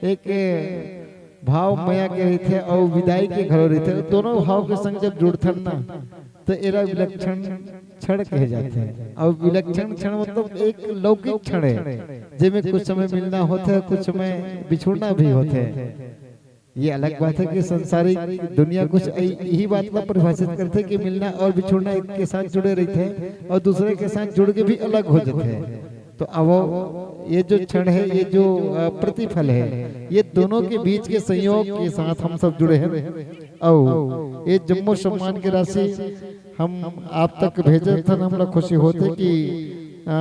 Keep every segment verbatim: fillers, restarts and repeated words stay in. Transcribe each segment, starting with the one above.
एक भाव मया के रहिथे अउ विदाई के घलो रहिथे। दोनों भाव के संग जब जुड़थन ना, तो एला विलक्षण क्षण कहे जाथे। अउ विलक्षण क्षण मतलब एक लौकिक क्षण है, जेमे कुछ समय मिलना होथे, कुछ समय बिछुड़ना भी होथे। ये अलग बात है कि संसारिक दुनिया कुछ ऐ-, यही बात ला परिभाषित करथे कि मिलना और बिछुड़ना एक के साथ जुड़े रहिथे और दूसरे के साथ जुड़ के भी अलग हो जाथे। तो अब ये जो क्षण है, ये जो, अ, प्रतिफल है, ये दोनों के बीच के संयोग के साथ हम सब जुड़े हैं। अउ ये जम्मो सम्मान के राशि हम आप तक भेजत हन, हमला खुशी होथे कि, अ,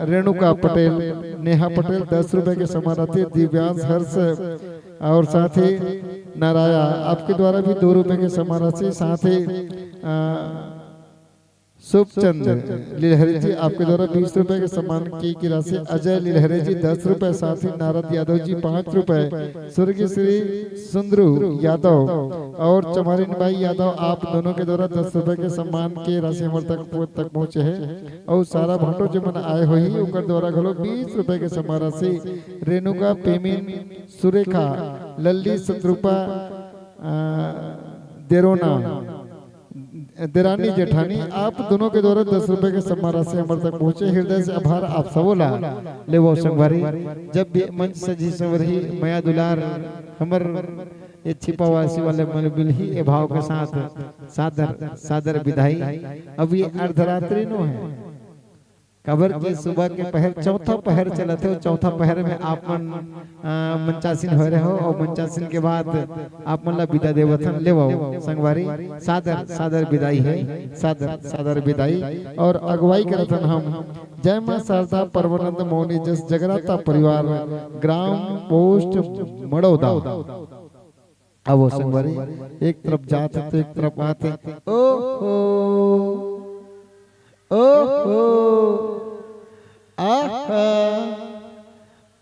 रेणुका पटेल, नेहा पटेल दस रुपए के सम्मान राशि, दिव्यांश हर्ष और साथ ही नाराया आपके द्वारा भी दो रुपए के सम्मान राशि, साथ ही, अ, शुभचंद लिलहरे जी आपके द्वारा बीस रुपए के सम्मान की, की राशि, अजय लिलहरे जी दस रुपए, साथ ही नारद यादव जी पाँच रुपए, स्वर्गीय श्री सुंदरू यादव और चमारिन बाई यादव आप दोनों के द्वारा दस रुपए के सम्मान की राशि हमर तक, तक पहुँचे है। और सारा भांटो जो मन आए होही, ओकर द्वारा घलो बीस रुपए के सम्मान राशि, रेणुका, पेमिन, सुरेखा, लल्ली, शत्रुपा, अ, देरोना, देरानी जेठानी, आप दोनों के द्वारा दस रुपए के सम्मान राशि हमर तक पहुँचे। हृदय से आभार आप सबो ला। लेवो संगवारी, जब भी मंच सजी संवरही, मया दुलार हमर ये छिपावासी वाले मन मिलही, ए भाव के साथ सादर, सादर विदाई। अब ये अर्धरात्रि नो है, काबर कि सुबह के पहर, चौथा पहर चलत हे, चौथा पहर में आप मन, अ, मंचासीन होए रहो और मंचासीन के बाद आप मन ला विदा देवत हन। लेवो संगवारी, सादर, सादर विदाई है, सादर, सादर विदाई। और अगुवाई करत हन हम जय मां शारदा परमानंद मौनी जस जगराता परिवार, ग्राम पोस्ट मड़ौदा। अब वो संगवारी एक तरफ जात हे तो एक तरफ आत हे। ओहो, ओहो, आहा,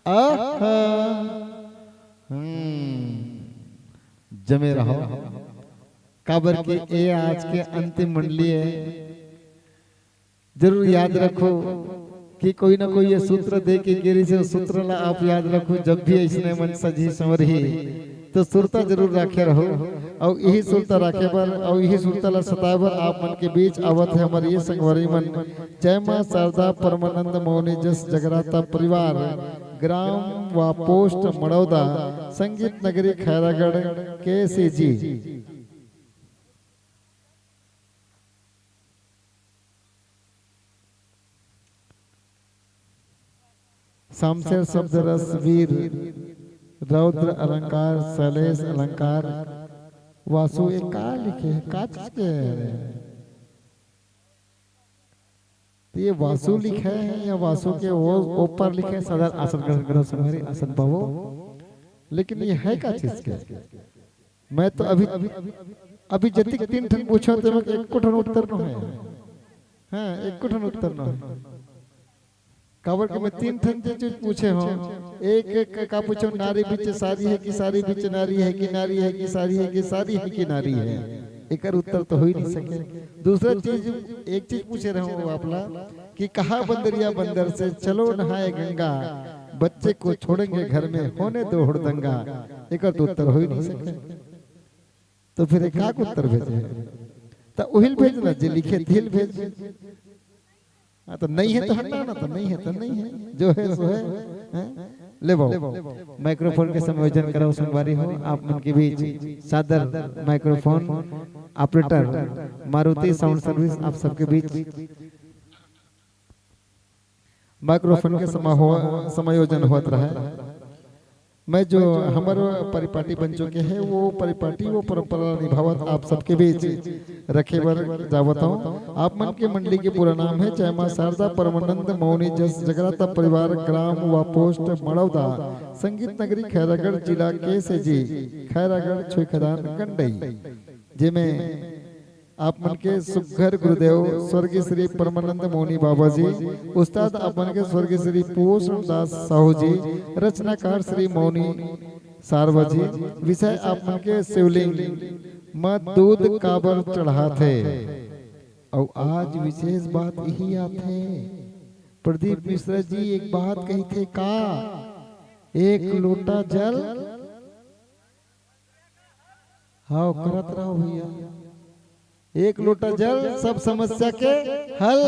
आहा। हम्म, जमे रहो, काबर के ए आज के अंतिम मंडली है। जरूर याद रखो कि कोई ना कोई ये सूत्र दे के गे रहिस हे, सूत्र ला आप याद रखो। जब भी अइसने मंच सजही संवरही, तो सुरता जरूर राखे रहो। अउ यही सुरता राखे बर, अउ यही सुरता ला सताए बर आप मन के बीच आवत हे हमर ये संगवारी मन, जय मां शारदा परमानंद मौनी जस जगराता परिवार, ग्राम व पोस्ट मड़ौदा, संगीत नगरी खैरागढ़, के सी जी। सामसेर शब्द रस वीर, रौद्र अलंकार, शैलेश अलंकार, वासु, ये का लिखे हे, का चीज के हे? तो ये वासु लिखे हे या वासु के वो ऊपर लिखे हे, सदर आसन ग्रहण करो, संगवारी आसन पावो। लेकिन ये है का चीज के? मैं तो अभी, अभी जतिक तीन ठन पूछो तो मैं एको ठन उत्तर नो है। हाँ, एको ठन उत्तर नो है। काबर के मैं तीन ठन जे चीज पूछे हों, एक, एक का पूछो, नारी बीच सारी है कि सारी बीच नारी है कि नारी है कि सारी है कि सारी है कि नारी है, एकर उत्तर तो हो ही नहीं सके। दूसरा चीज, एक चीज पूछे रहूं आप ला कि कहा बंदरिया बंदर से चलो नहाए गंगा, बच्चे को छोड़ेंगे घर में होने दो हुड़दंगा, एकर तो उत्तर हो ही नहीं सके। तो फिर एक का उत्तर भेजे? तो उहिल भेजना, जे लिखे तिहिल भेज। हाँ, तो नहीं है तो हटना ना, तो नहीं है तो नहीं है, जो है सो है, हैं? लेवो। माइक्रोफोन के समायोजन कराओ संगवारी हो, आप मन के बीच सादर microphone operator Maruti sound service आप सबके बीच माइक्रोफोन के समाहो-, समायोजन होत रहे। मैं जो हमर परिपाटी बन चुके हैं, वो परिपाटी, वो परंपरा निभावत आप सबके बीच रखे बर जावत हूँ। आप मन के मंडली के पूरा नाम है जय माँ शारदा परमानंद मौनी जस जगराता परिवार, ग्राम व पोस्ट मड़ौदा, संगीत नगरी खैरागढ़, जिला के सी जी, खैरागढ़, छुईखदान, गंडई, जेमे आप मन के सुघर गुरुदेव स्वर्गीय श्री परमानंद मौनी बाबा जी, उस्ताद आप मन के स्वर्गीय श्री पूर्ण दास साहू जी, रचनाकार श्री मौनी सारवा जी, विषय आप मन के शिवलिंग म दूध काबर चढ़ाथे। अउ आज विशेष बात यही आथे, प्रदीप मिश्रा जी एक बात कही थे का, एक लोटा जल, हाँ, करत रहो भैया, एक लोटा जल, सब समस्या के हल।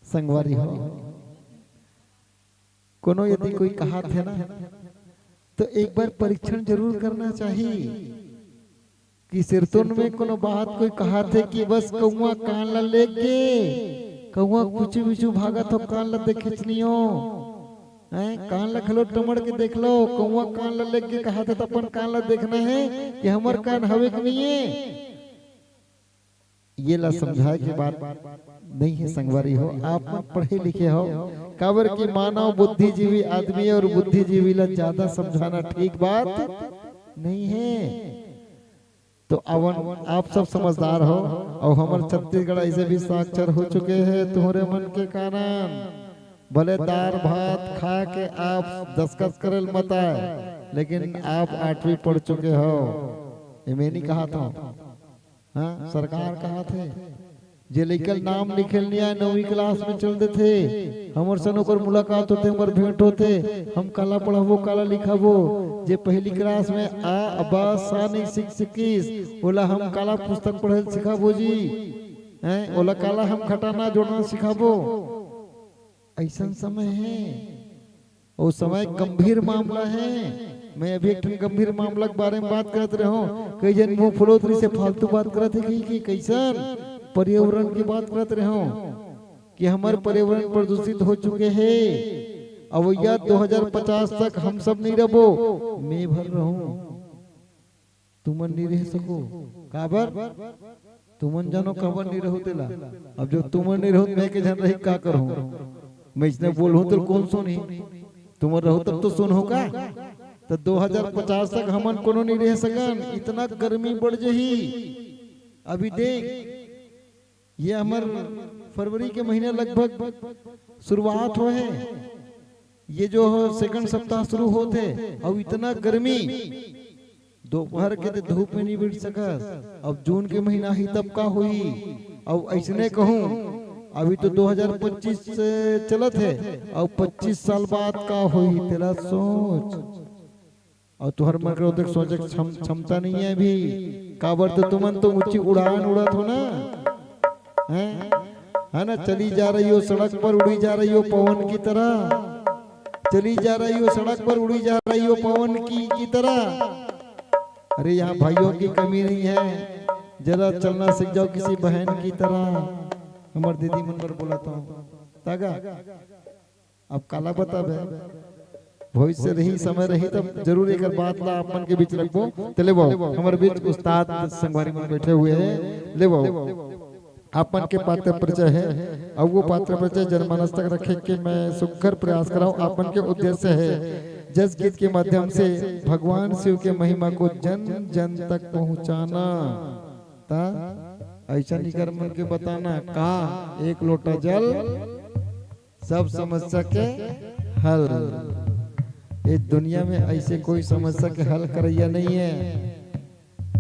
संगवारी हो, कोनो यदि कोई कहात हे ना, तो एक बार परीक्षण जरूर करना चाही कि सिरतोन में कोनो बात कोई कहात हे कि बस कौआ कान ला लेग गे, कौआ कुचु बिचु भागत हो, कान ला देखेच नइ हो, हैं? कान ला घलो टमड़ के देख लो, कौआ कान ला लेग गे कहात हे, त अपन कान ला देखना हे कि हमर कान हवे कि नइ हे। ये ला समझाए के बात नइ हे संगवारी हो, आप मन पढ़े लिखे हो, काबर कि मानव बुद्धिजीवी आदमी और बुद्धिजीवी ला ज्यादा समझाना ठीक बात नइ हे। तो अवन आप सब समझदार हो, और हमर छत्तीसगढ़ ऐसे भी साक्षर हो चुके हे तुहरे मन के कारण। भले दार भात खा के आप दसकस करे ल मत आए, लेकिन आप आठवीं पढ़ चुके हो, एमे नइ कहात हो। हाँ, सरकार कहात हे, जे लइका ल नाम लिखे ल नइ आए, नौवीं क्लास में चल देथे, हमर सन ओकर मुलाकात होथे, हमर भेंट होथे, हम काला पढ़ाबो, काला लिखाबो, जे पहली क्लास में आ, बा, सा नइ सीख सकिस, ओला हम काला पुस्तक पढ़े ल सिखाबो जी, हैं? ओला काला हम घटाना जोड़ना सिखाबो। अइसन समय हे, ओ समय गंभीर मामला हे। मैं अभी एक ठन गंभीर मामला के बारे में बात करत रहे हों, कई झन मुंह फुलोत रहिसे, फालतू बात करत हे कहि के, कइसन पर्यावरण के बात करत रहे हों कि हमर पर्यावरण प्रदूषित हो चुके हे। अवइया दो हज़ार पचास तक हम सब नइ रहबो, मैं भर रहूं, तुमन नइ रह सको। काबर? तुमन जानो काबर नइ रहू तेला। अब जो तुमन नइ रहू, मैं के झन रही का करहूं? मैं इसने बोलहूं तो कोन सुनही? तुमन रहू तब तो सुनहू का? त दो हज़ार पचास तक हमन कोनो नइ रह सकन, इतना गर्मी बढ़ जही। अभी देख, ये हमर फरवरी के महीना लगभग शुरुआत होहे, ये जो हो सेकंड सप्ताह शुरू होत हे, अउ इतना गर्मी, दोपहर के ते धूप में नइ बैठ सकस। अब जून के महीना ही तब का होही? अउ अइसने कहूं, अभी तो दो हज़ार पच्चीस से चलत हे, अउ पच्चीस साल बाद का होही, तेला सोच। अउ तुहर मन के ओतेक सोचे के क्षम-, क्षमता नइ हे अभी, काबर तो तुमन तो ऊंची उड़ान उड़त हो ना, हैं? है ना, चली जा रही हो सड़क पर, उड़ी जा रही हो पवन की तरह, चली जा रही हो सड़क पर, उड़ी जा रही हो पवन की, की तरह। अरे, यहाँ भाइयों की कमी नहीं है, जरा चलना सीख जाओ किसी बहन की तरह। हमर दीदी मन बर बोलत हों, तागा। अब काला बताबे, भविष्य रही, समय रही, तब जरूर एकर बात ला आप मन के बीच रखबो। त लेवव, हमर बीच उस्ताद संगवारी मन बैठे हुए हे। लेवव, आप मन के पात्र परिचय हे, अउ वो पात्र परिचय जनमानस तक रखे के मैं सुघर प्रयास करहूं, आप मन के उद्देश्य हे जस गीत के माध्यम से भगवान शिव के महिमा को जन जन तक पहुंचाना। त अइसन इकर मन के बताना का एक लोटा जल सब समस्या के हल। ये दुनिया में अइसे कोई समस्या के हल करइया नइ हे,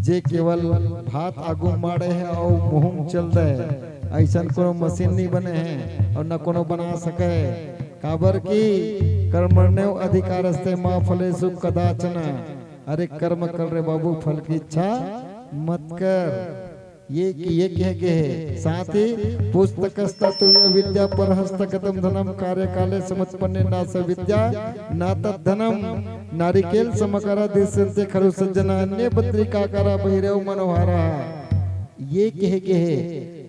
जे केवल भात आगू माड़े हे अउ मुंह म चल दे। अइसन कोनो मशीन नइ बने हे अउ न कोनो बना सके। काबर कि कर्मण्येव अधिकारस्ते मा फलेषु कदाचन। अरे कर्म कर रे बाबू, फल की इच्छा मत कर। ये, ये कहे गे हे। साथ ही, पुस्तकस्तु या विद्या परहस्तगतं धनं कार्यकाले समुत्पन्ने न स विद्या न तद्धनं। नारिकेल समकारा दृश्यन्ते खरु सज्जना अन्ये बद्रिकाकारा बहिरेव मनोहारा। ये कहे गे हे,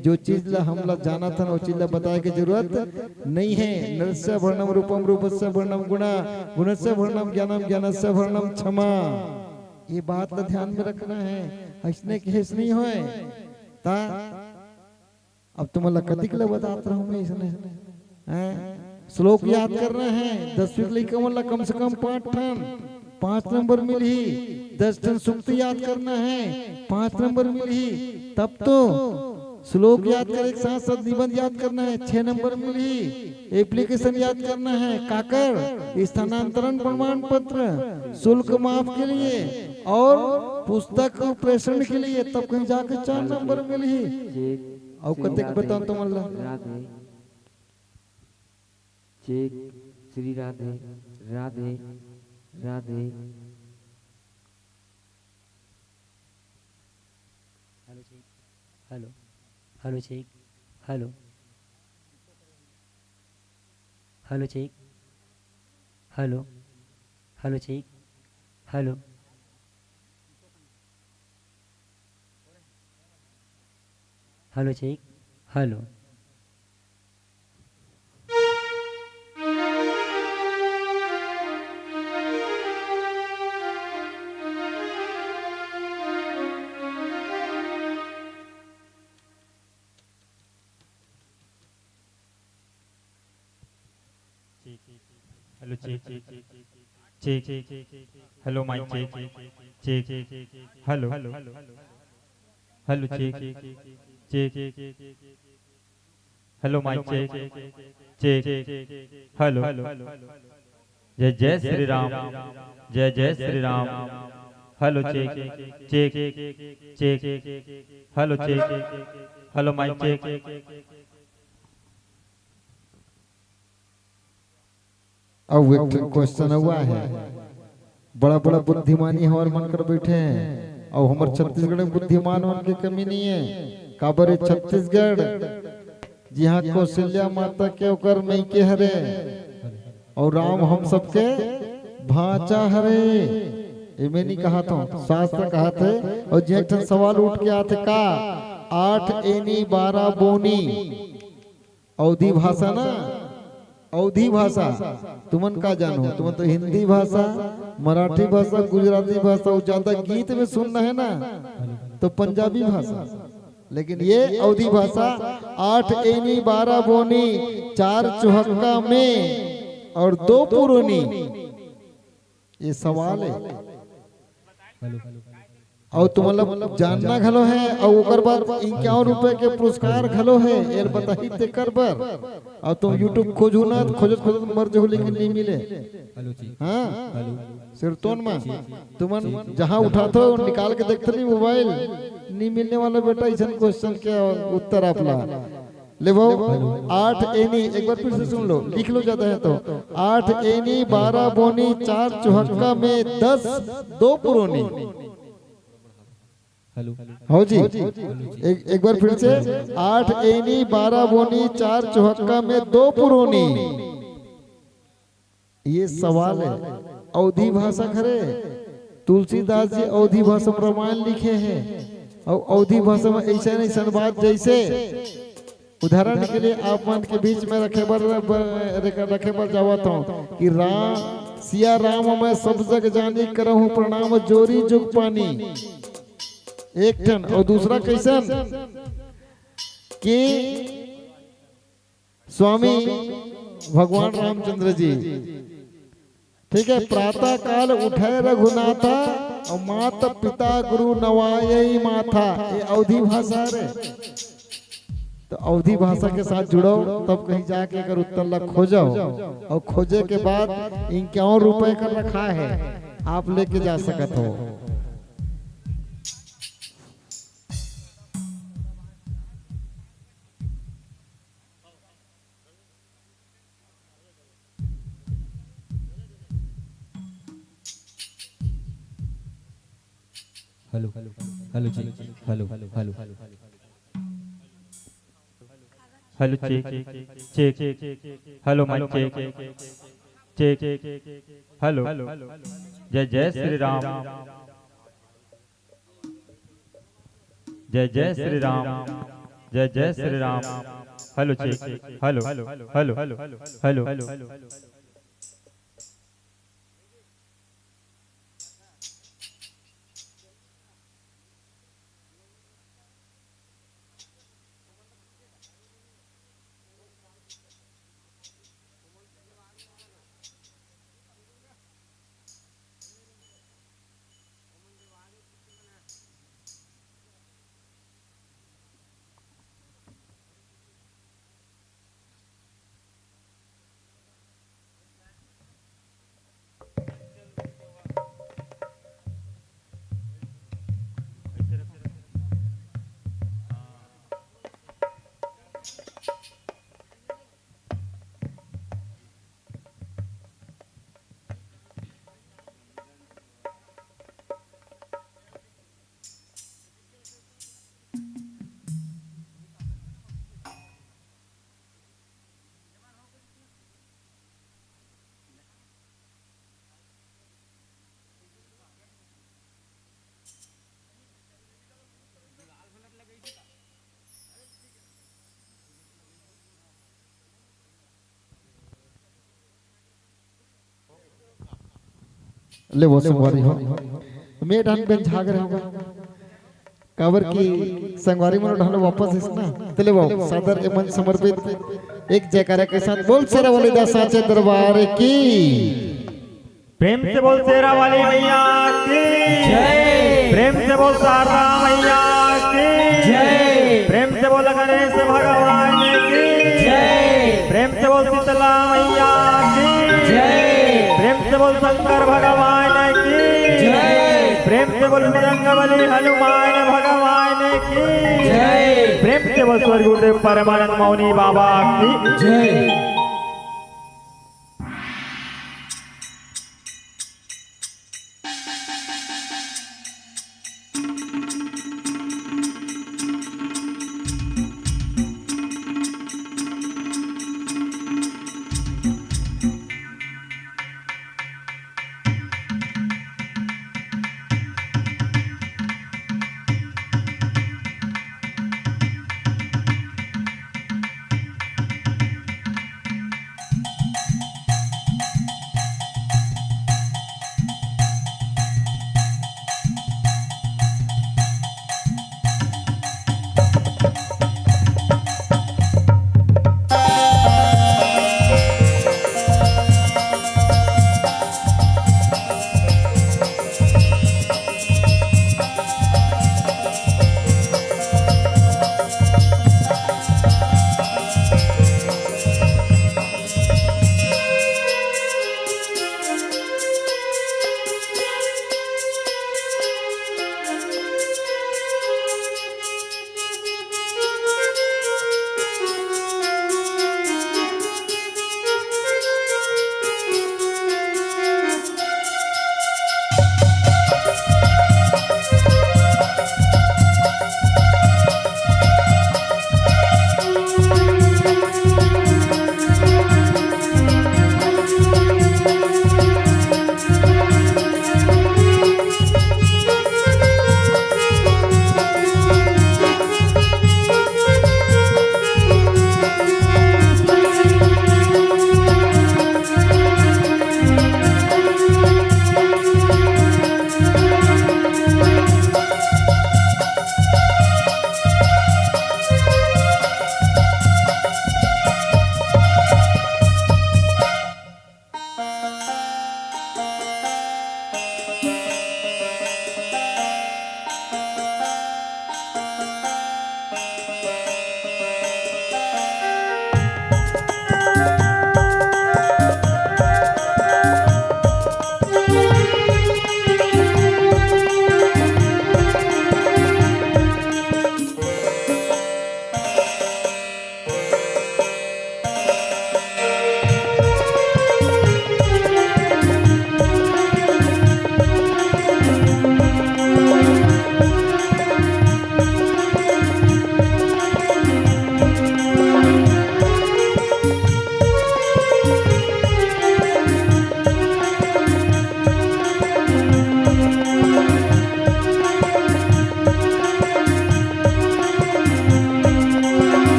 जो चीज ला हमला जानत हन, वो चीज ला बताए के जरूरत नइ हे। नरस्य भरणं रूपं रूपस्य भरणं गुणा गुणस्य भरणं ज्ञानं ज्ञानस्य भरणं क्षमा। ये बात ला ध्यान में रखना हे, अइसने कहे से नइ होय। त अब तुमन ला कतिक ले बतात रहूं मैं अइसने, हैं? श्लोक याद करना हे, दसवीं के लइका मन ला कम से कम पांच ठन, पांच नंबर मिलही। दस ठन सूक्त याद करना हे, पांच नंबर मिलही। तब तो श्लोक याद करे के साथ साथ निबंध याद करना हे, छह नंबर मिलही। एप्लीकेशन याद करना हे, काकर? स्थानांतरण प्रमाण पत्र, शुल्क माफ के लिए और पुस्तक प्रेषण के लिए, तब कहीं जाके चार नंबर मिलही। अउ कतेक बताओ तुमन ला? एक, Shri Radhe, Radhe, Radhe. Hello, check. Hello, hello, check. Hello, hello, check. Hello, hello, check. Hello, hello, check. Hello. Hello, check. Check. Hello, mike check. Check. Hello. Hello, check. Check. Hello, mike check. Check. Hello. जय जय श्री राम। जय जय Shri Ram. Hello, check. Check. Check. Hello, check. Hello, mike check. अउ एक ठन question अउ आहे। बड़ा बड़ा बुद्धिमानी हमर मन कर बइठे हे, अउ हमर छत्तीसगढ़ में बुद्धिमान मन के कमी नइ हे। काबर ए छत्तीसगढ़, जिहां कौशल्या माता के ओकर मइके हरे, अउ राम हम सबके भांचा हरे। एमे नइ कहत हों, शास्त्र कहत हे। अउ जे एक ठन सवाल उठ के आथे का, आठ एनी बारह बोनी, अवधी भाषा ना, अवधी भाषा, तुमन का जानो? तुमन तो हिंदी भाषा, मराठी भाषा, गुजराती भाषा, अउ ज्यादा गीत में सुनना हे ना, तो पंजाबी भाषा। लेकिन ये अवधी भाषा, आठ एनी बारह बोनी, चार चौहक्का में अउ दो पुरोनी। ये सवाल हे। हेलो। अउ तुमन ला जानना घलो हे, अउ ओकर बाद इक्यावन रुपए के पुरस्कार घलो हे, एल बताही तेकर बर। अउ तुम YouTube खोजहू ना, खोजत खोजत मर जहू, लेकिन नइ मिले। हेलो जी। हाँ? हेलो। सिरतोन मा। जी। तुमन जी। जहाँ उठाथो, निकाल के देखथो नहीं मोबाइल, नइ मिलने वाला बेटा, अइसन क्वेश्चन के उत्तर आप ला। ले भाव, हेलो। आठ एनी, एक बार फिर से सुन लो, लिख लो, ज्यादा है तो। आठ एनी, बारह बोनी, चार चौहक्का में दस, दो पुरोनी। हेलो। हो जी, हेलो जी। एक, एक बार फिर से, आठ एनी, बारह बोनी, चार चौहक्का में दो पुरोनी। ये सवाल हे। अवधी भाषा खरे, तुलसीदास जी अवधी भाषा में रामायण लिखे हे, अउ अवधी भाषा में अइसन अइसन बात, जइसे उदाहरण के लिए आप मन के बीच में रखे बर, ब-, रखे बर जावत हों कि राम, सिया राम मैं सब जग जानी, करहूँ प्रणाम जोरी जुग पानी। एक ठन, अउ दूसरा कइसन कि स्वामी भगवान रामचंद्र जी, ठीक है, प्रातः काल उठे रघुनाथा, अउ मात पिता गुरु नवायई माथा। ये अवधी भाषा रे। तो अवधी भाषा के साथ जुड़ो, तब कहीं जाके एकर उत्तर ला खोजो, अउ खोजे के बाद इक्यावन रुपए का रखा हे, आप लेके जा सकत हो। Hello, hello ji, hello, hello. Hello, check, check. Hello, mike check, check. Hello. जय जय श्री राम। जय जय श्री राम। जय जय Shri Ram. Hello, check. Hello, hello, hello. ले वो संगवारी हो, मैं डहन बेंझा गे हंव, काबर कि संगवारी मन डहन वापस आइस ना, ते ले वो सादर ए मंच समर्पित एक जयकारा के साथ बोल शेरा वाली दा साचे दरबार की। प्रेम से बोल शेरा वाली मैया की। जय। प्रेम से बोल शारदा मैया की। जय। प्रेम से बोल गणेश भगवान की। जय। प्रेम से बोल शीतला मैया की। जय। प्रेम से बोल शंकर भगवान की। जय। प्रेम से बोल बजरंग बली हनुमान भगवान की। जय। प्रेम से बोल स्वर्गीय गुरुदेव परमानंद मौनी बाबा की। जय।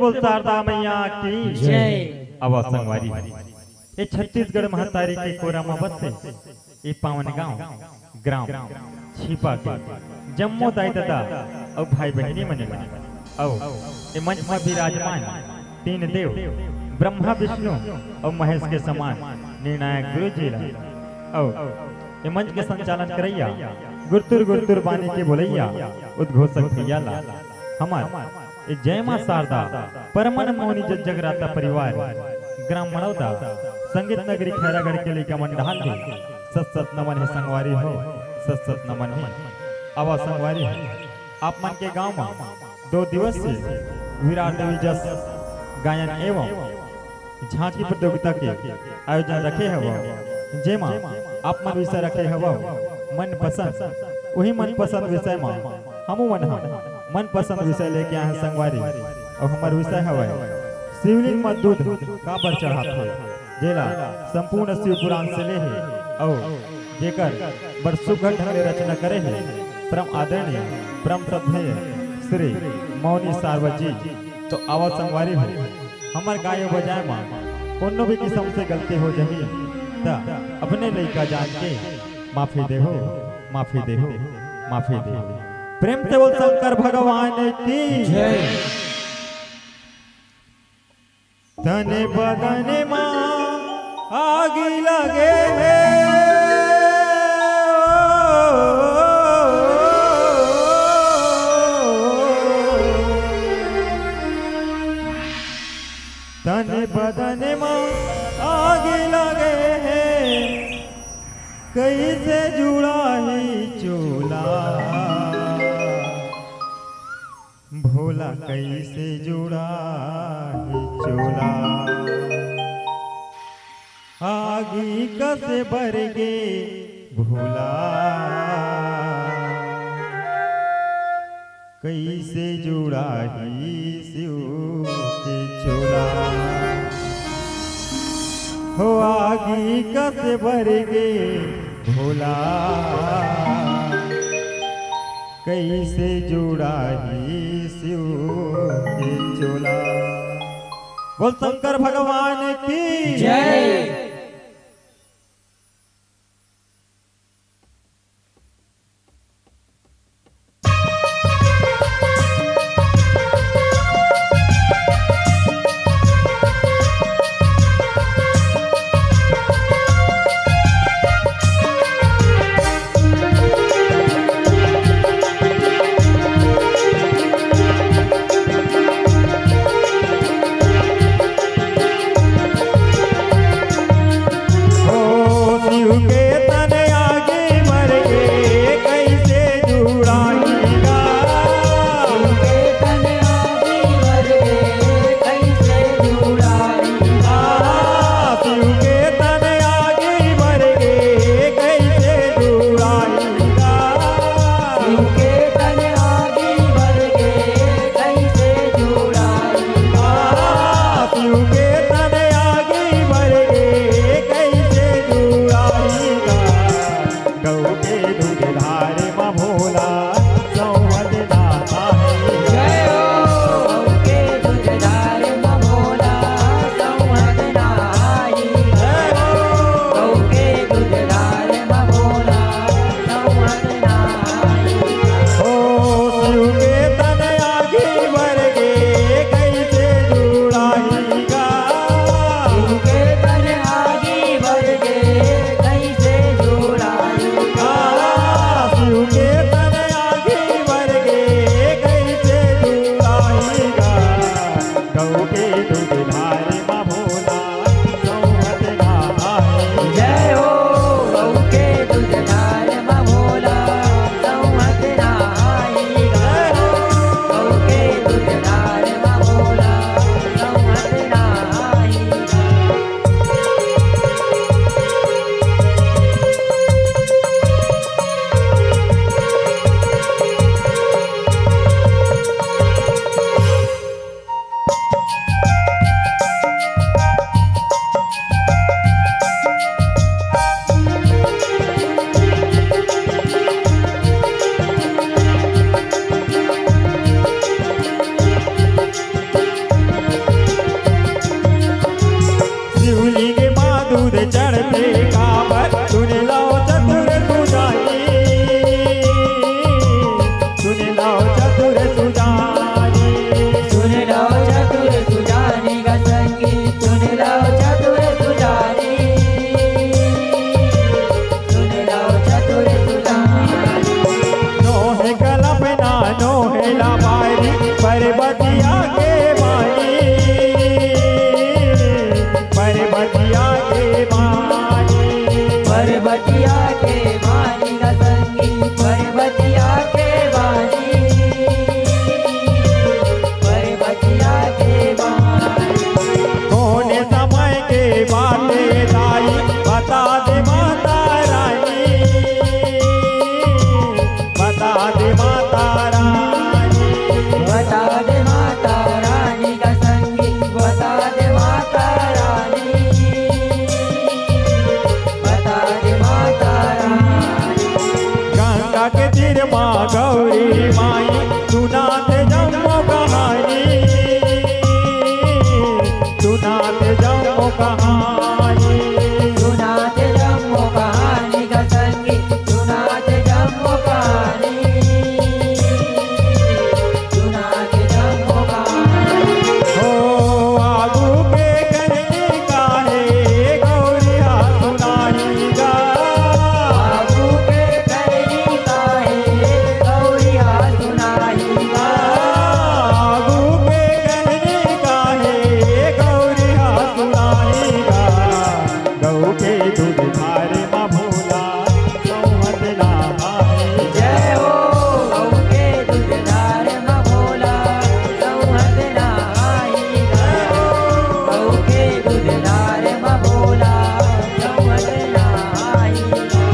बोल शारदा मैया की जय। आवा संगवारी, ये छत्तीसगढ़ महतारी के कोरा म बसे ये पावन गांव ग्राम छिपा के जम्मो दाई ददा अउ भाई बहिनी मने मन अउ ये मंच म विराजमान तीन देव ब्रह्मा विष्णु अउ महेश के समान निर्णायक गुरु जी ला अउ ये मंच के संचालन करैया गुरतुर गुरतुर बानी के बोलैया उद्घोषक भैया ला हमर ये जय मां शारदा परमन मौनी जग जगराता परिवार ग्राम मड़ौदा संगीत नगरी खैरागढ़ के लइका मन डहार ले सत सत नमन हे संगवारी हो, सत सत नमन हे। आवा संगवारी हो, आप मन के गांव म दो दिवसीय विराट देवी जस गायन एवं झांकी प्रतियोगिता के आयोजन रखे हवव, जेमा आप मन विषय रखे हवव मनपसंद। उही मनपसंद विषय म हमू मन ह मनपसंद विषय लेके आए हन संगवारी। अउ हमर विषय हवय शिवलिंग म दूध काबर चढ़ाथे, जेला संपूर्ण शिव पुराण से ले हे अउ जेकर बड़ सुघर ढंग ले रचना करे हे परम आदरणीय परम श्रद्धेय श्री मौनी सार्वत जी। तो आवा संगवारी हो, हमर गाय बजाए म कोनो भी किसम से गलती हो जाही त अपने लइका जान के माफी देहो, माफी देहो, माफी देहो। प्रेम से बोल शंकर भगवान की जय। तने बदने मा आगी लगे हे, तने बदने मा आगी लगे हे, कइसे जुड़ाही चोला। भोला कइसे जुड़ाही चोला, आगी कस बरगे भोला। कइसे जुड़ाही शिव के चोला, हो आगी कस बरगे भोला। कइसे जुड़ाही शिव के चोला। बोल शंकर भगवान की जय। बानी। पर्वतिया के बानी ग संगी, पर्वतिया के बानी, पर्वतिया के बानी। कोन समय के बात ए दाई, बता दे माता रानी, बता दे माता रानी। बता दे माता रानी ग संगी, बता दे माता रानी, बता दे माता रानी। गंगा के तीर मा गौरी माई, सुनाथे जम्मो कहानी, सुनाथे जम्मो कहानी। सुनाथे जम्मो कहानी ग संगी, सुनाथे जम्मो कहानी, सुनाथे जम्मो कहानी। हो आगू के करनी काहे गौरिया सुनाही गा। आगू के करनी काहे गौरिया सुनाही गा। आगू के करनी काहे गौरिया सुनाही गा। गऊ के दूध धारे मा भोला, सौहत नहाए। जय हो। गऊ के दूध धारे मा भोला, सौहत नहाए गा। गऊ के दूध धारे मा भोला, सौहत नहाए गा।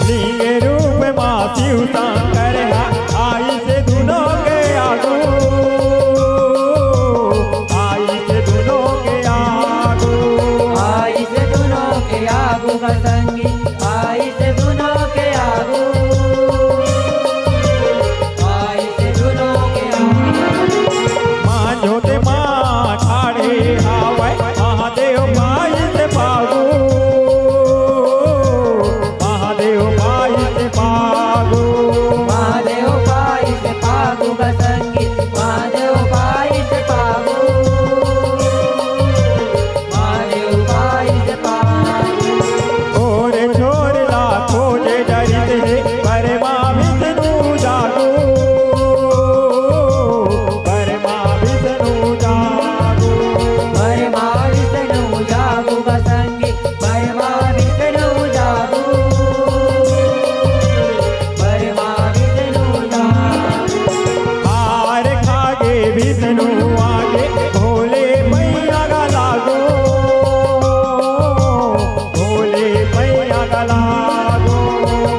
लिंग रूप मा शिव शंकर हा, आइस दुनों के आगू, आइस दुनों के आगू। आइस दुनों के आगू ग संगी, आइस दुनों के आगू, आइस दुनों के आगू। मांझोत मा ठाढ़े हावय महादेव बाइस पागू, महादेव बाइस पागू। महादेव बाइस पागू ग संगी, महादेव बाइस पागू, महादेव बाइस पागू। ओर छोर ला खोजे डरित हे, परमा विष्णु जागू, परमा विष्णु जागू। परमा विष्णु जागू ग संगी, परमा विष्णु जागू, परमा विष्णु जागू। हार खागे विष्णु आगे, भोले मैया ग लागू, भोले मैया ग लागू।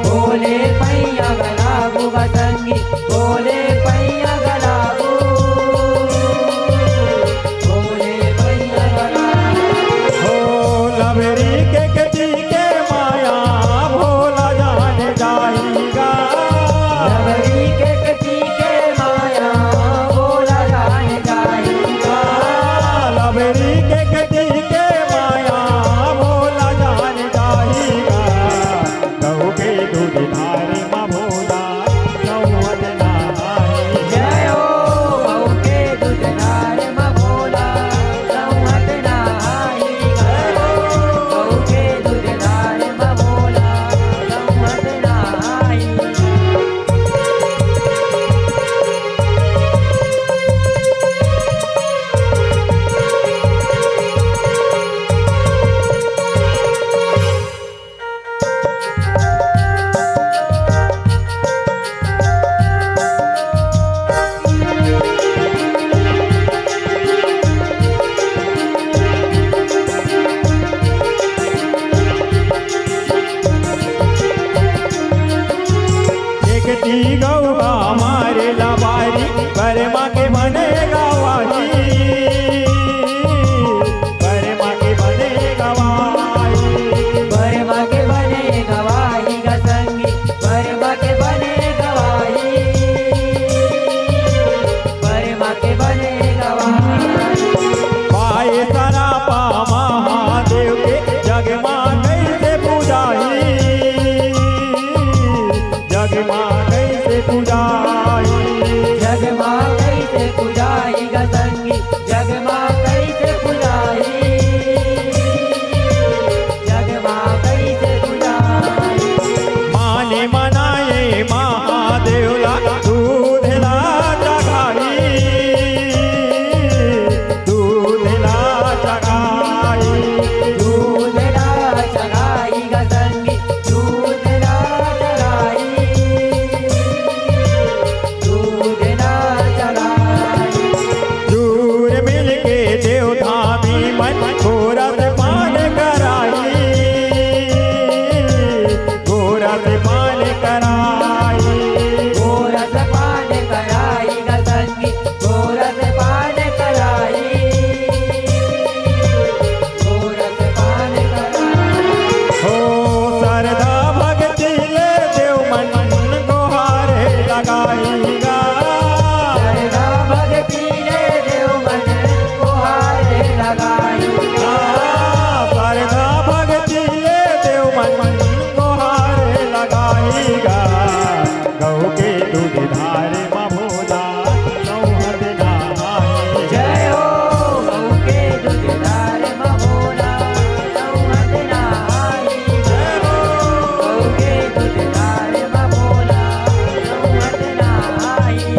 भोले मैया ग लागू ग संगी, भोले मैया ग लागू, भोले मैया ग लागू। हो लबरी के कती के माया, भोला जान जाही गा। लबरी के कती के माया, भोला जान जाही गा। लबरी के कती के माया, भोला जान जाही गा। गऊ के दूध धारे मा भोला, सौहत नहाए। जय हो। गऊ के दूध धारे मा भोला, सौहत नहाए गा। गऊ के दूध धारे मा भोला, सौहत नहाए गा। देखती गऊ हमारे लबारी, परमा के बने गवाही, परमा के बने गवाही। परमा के बने गवाही ग संगी, परमा के बने गवाही, परमा के बने गवाही। पाए सरापा महादेव के, जग मा गई गोहार लगाही गा, गऊ के दूध धार म भोला, नौहत नहाही। जय हो। गऊ के दूध धार म भोला, नौहत नहाही। जय हो। गऊ के दूध धार म भोला, नौहत नहाही।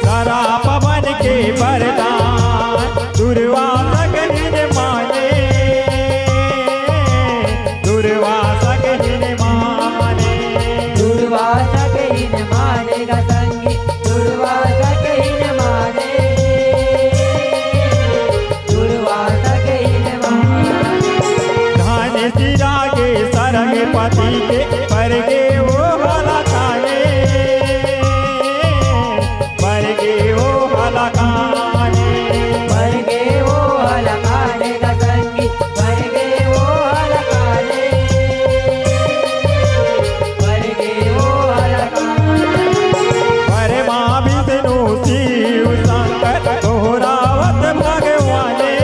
सराप बन के बरदान दुर्वासा कहिन माने, दुर्वासा कहिन माने। दुर्वासा कहिन माने गा संगी, दुर्वासा कहिन माने, दुर्वासा कहिन माने। धान सिरा के सरग पति के परगे ओ हला काने, परगे ओ हला काने। परगे ओ हला काने गा संगी, परगे ओ हला काने, परगे ओ हला काने। परमा विष्णु शिव शंकर दोहरावत भगवाने,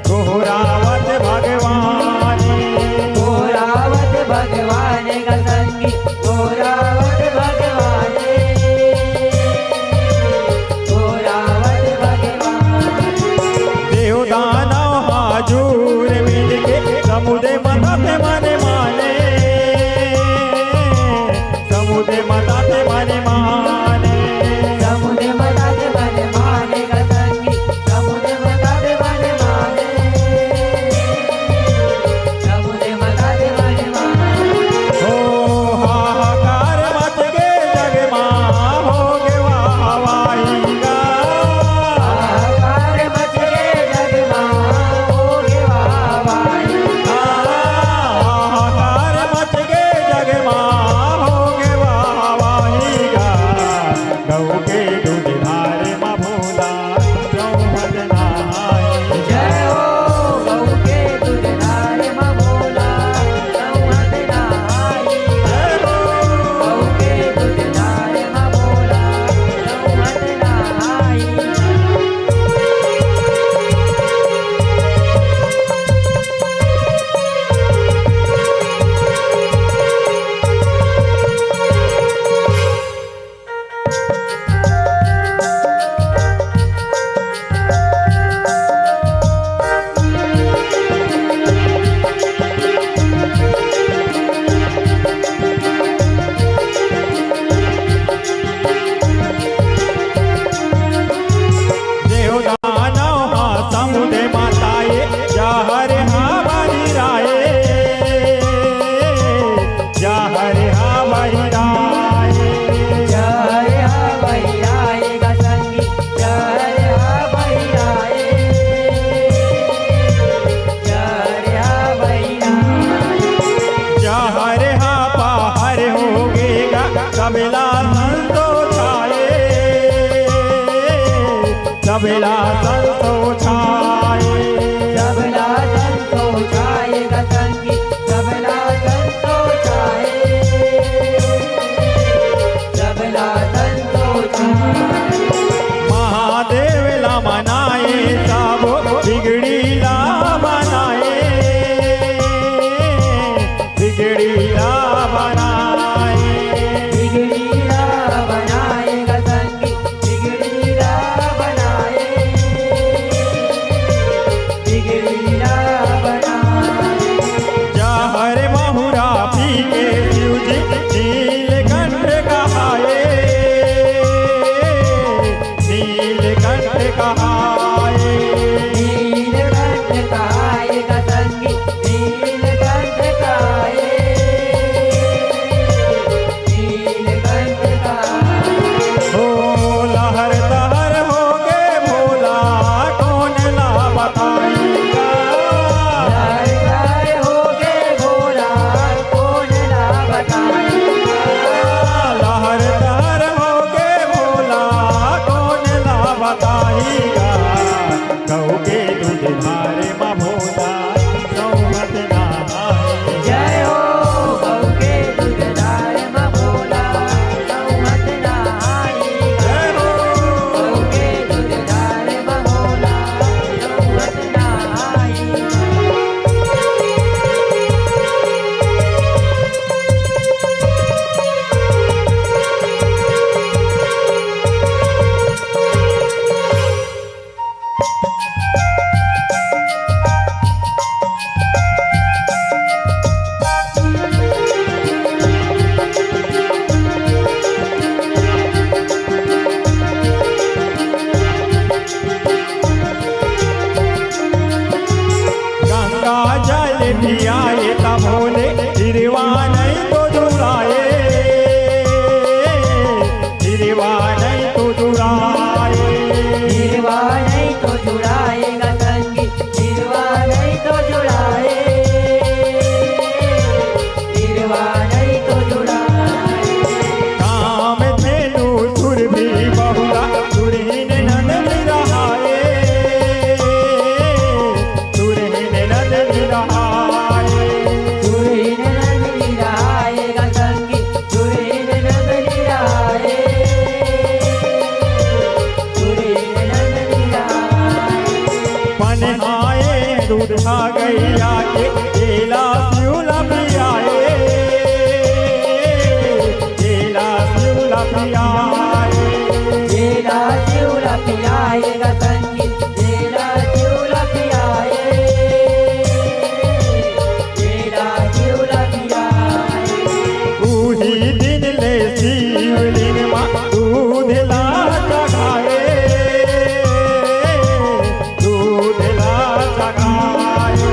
गोहरावत भगवाने। गोहरावत आए त भोले हिरवा नहीं तो जुड़ाए, हिरवा नहीं तो जुड़ाए। हिरवा नहीं तो जुड़ाए गा संगी, हिरवा नहीं तो जुड़ाए, हिरवा नहीं तो जुड़ाए। काम धेनु सुरभि बहुला, सुरहीन नंद निरहाए, सुरहीन नंद निरहाए। सुरहीन नंद निरहाए गा संगी, सुरहीन नंद निरहाए, सुरहीन नंद निरहाए। पनहाए दूध गैया के, केला शिवला पियाए, केला शिवला पियाए। केला शिवला पियाए गा संगी, केला शिवला पियाए, केला शिवला पियाए। उही दिन ले शिवलिंग मा दूध ला चढ़ाए, दूध ला चढ़ाए।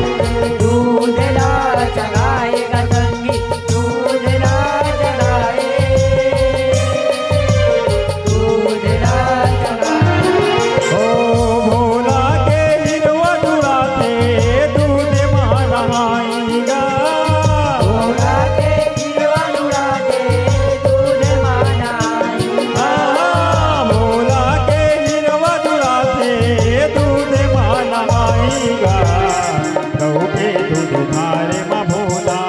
दूध ला चढ़ाए गा संगी, दूध ला चढ़ाए, दूध ला चढ़ाए। ओ भोला के हिरवा जुड़ाथे, दूध मा नहाई गा। भोला के हिरवा जुड़ाथे, दूध मा नहाई गा। हाँ, भोला के हिरवा जुड़ाथे, दूध मा नहाई गा। गऊ के दूध धारे मा भोला,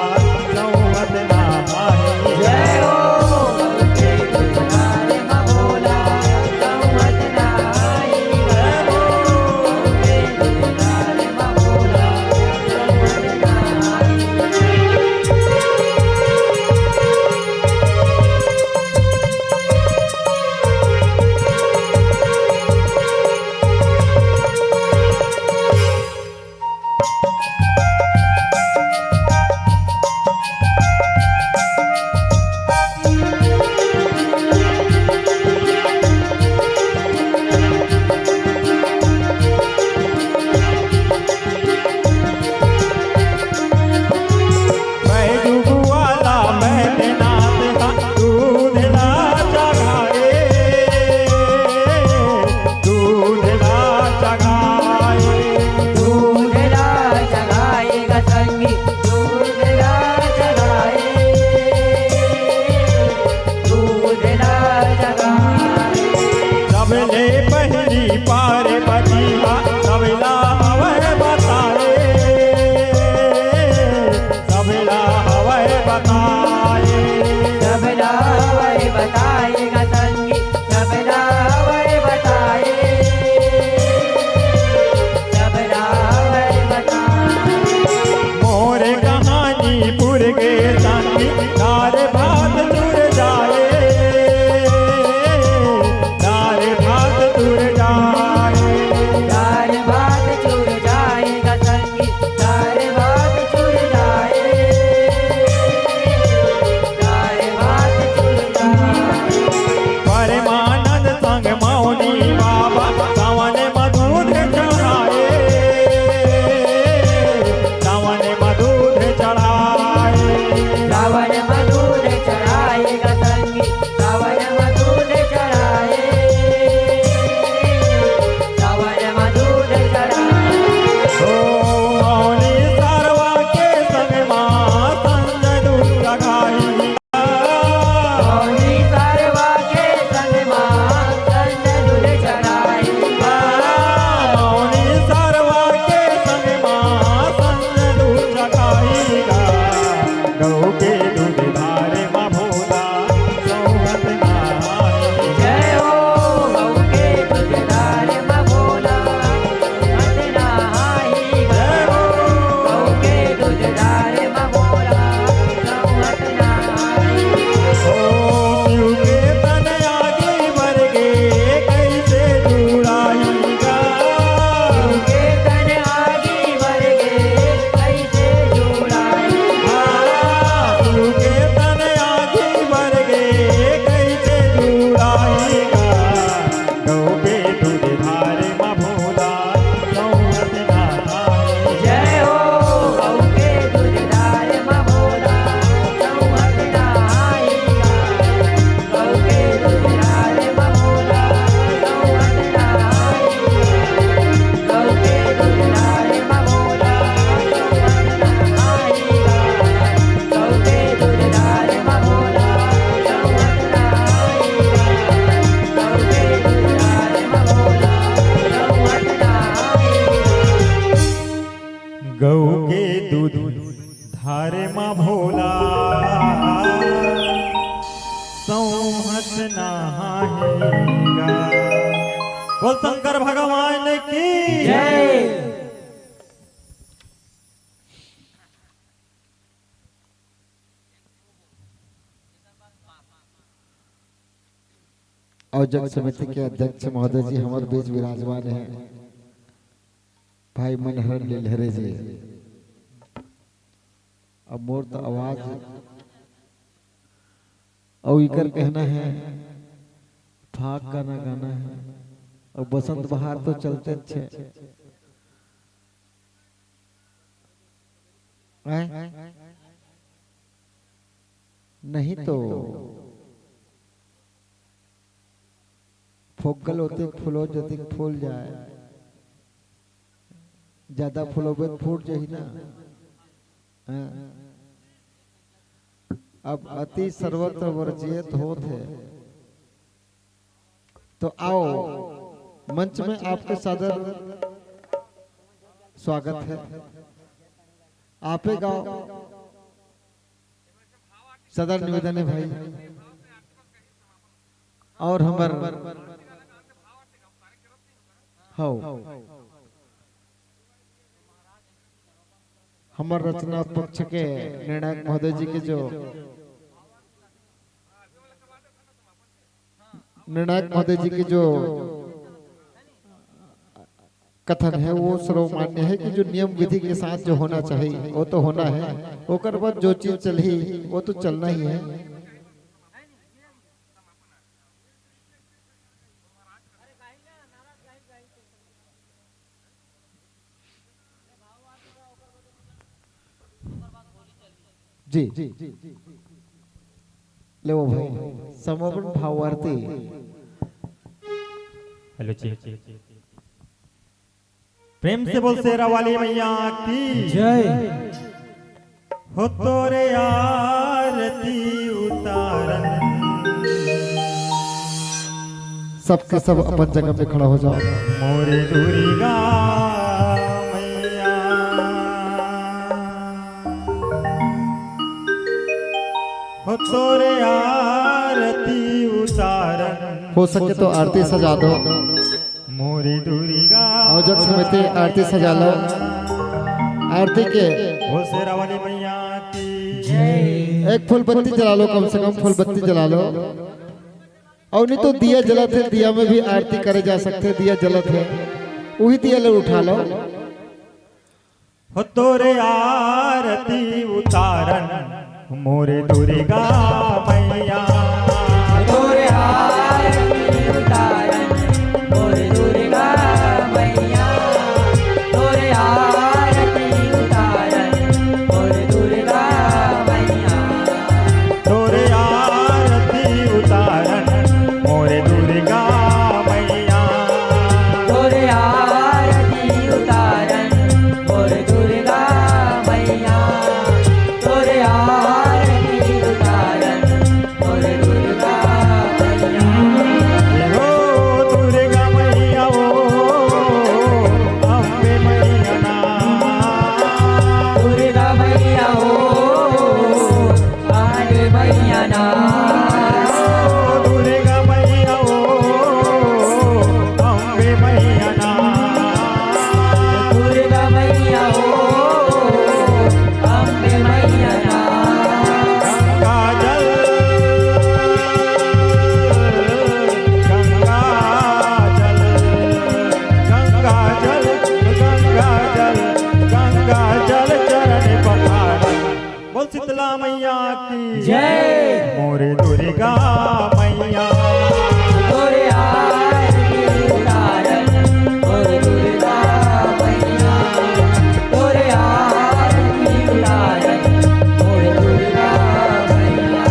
सौवत नहाई। जय हो। गऊ के दूध धारे मा भोला, सौवत नहाई। जय हो। गऊ के दूध धारे मा भोला, सौवत नहाई। बैजू वाला बैद्यनाथ का दूध ला चढ़ाए, दूध ला चढ़ाए। दूध ला चढ़ाए गा संगी, दूध ला चढ़ाए, दूध ला चढ़ाए। सबले पहिली पार्वती हा सबला हवय बताए, सबला हवय बताए। सबला हवय बताए गा संगी, सबला हवय बताए, सबला हवय बताए। मोर कहानी पुर गे संगी, दार भात चुर जाए, दार भात चुर जाए। दार भात चुर जाए गा संगी, दार भात चुर जाए, दार भात चुर जाए। परमानंद संग मौनी बाबा, सावन म दूध चढ़ाए, सावन म दूध चढ़ाए। सावन म दूध चढ़ाए गा संगी, सावन म दूध चढ़ाए, सावन म दूध चढ़ाए। ओ मौनी सरवा के संग मा संग दूध चढ़ाई। मौनी सरवा के संग मा संग दूध चढ़ाई। मौनी सरवा के संग मा संग दूध चढ़ाई। गऊ के दूध धारे मा भोला सौगत नहाई। जय हो। गऊ के दूध धारे मा भोला सौगत नहाई। जय हो। गऊ के दूध धारे मा भोला सौगत नहाई। ओ शिव के तन आगी बर गे कइसे जुड़ाई गा। शिव के तन आगी बर गे कइसे जुड़ाई गा। धारे म भोला सौंहत नहाही गा। बोल शंकर भगवान की जय। अउ जग समिति के अध्यक्ष महोदय जी हमर बीच विराजमान हे, भाई मनहर लीलहरे जी। अब मोर तो आवाज अउ इकर कहना हे, फाग गाना गाना हे, अउ बसंत बहार तो चलते छे। हैं? नहीं तो फोगल होते फूलो जतिक फूल जाए, ज्यादा फूलोबे त फूट जाही ना। हैं? अब अति सर्वत्र वर्जित होत हे। तो आओ, मंच में आपके सादर स्वागत है। आपे गाओ, सादर निवेदन है भाई। और हमर, हो, हमर रचना पक्ष के निर्णायक महोदय जी के जो निर्णायक महोदय जी की जो कथन है, वो सर्वमान्य है कि जो नियम विधि के साथ जो होना चाहिए, वो तो होना है। ओकर बाद जो चीज चलही, वो तो चलना ही है। जी, ले वो भाई, समापन भाव आरती। हेलो जी, प्रेम से बोल शेरा वाली मैया की जय। हो तोरे आरती उतारन। सबके सब अपन जगह पे खड़ा हो जाओ। मोरे दुर्गा मैया, हो तोरे आरती उतारन। हो सके तो आरती सजा दो। मोरी दुर्गा। आओ जग समिति आरती सजा लो। आरती के हो शेरा वाली मैया की जय। एक फूल बत्ती जला लो, कम से कम फूल बत्ती जला लो। और नहीं तो दिया जलत है, दिया में भी आरती करे जा सकते, दिया जलत है, वही दिया ले उठा लो। हो तोरे आरती उतारन मोरे दुर्गा मैया। तोरे आरती उतारन मोरे दुर्गा मैया। तोरे आरती उतारन मोरे दुर्गा मैया। तोरे आरती उतारन मोरे दुर्गा मैया। तोरे आरती उतारन मोर दुर्गा मैया। तोरे आरती उतारन मोर दुर्गा मैया। ओ दुर्गा मैया, ओ अम्बे मैया ना। दुर्गा मैया, ओ अम्बे मैया ना। ओ दुर्गा मैया, ओ अम्बे मैया ना। दुर्गा मैया, ओ अम्बे मैया ना। गंगा जल, गंगा जल, गंगा जल, गंगा जल, गंगा जल चरण पखारन। बोल शीतला मैया की जय। मोरे दुर्गा मैया। तोरे आरती उतारन, मोरे दुर्गा मैया। तोरे आरती उतारन, मोरे दुर्गा मैया।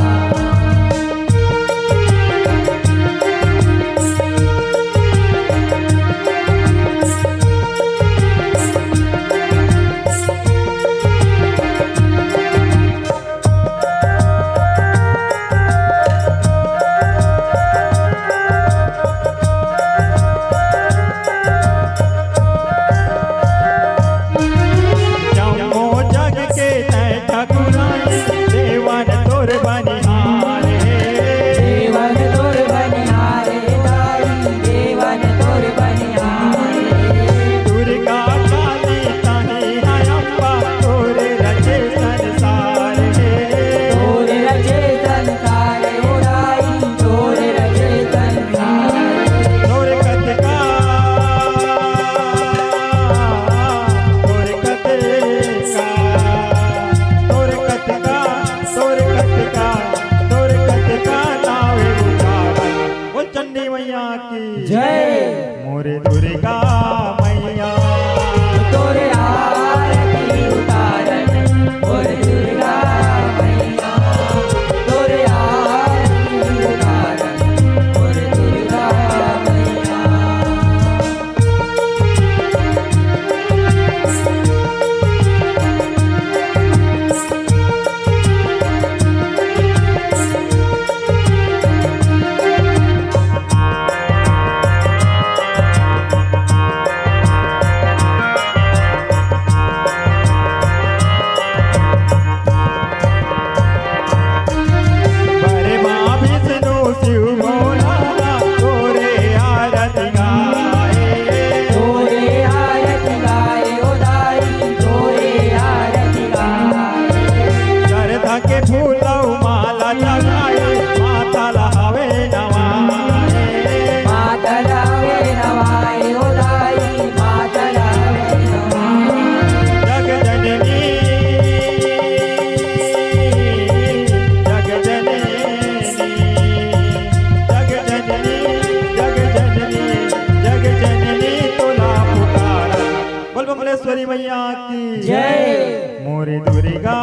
का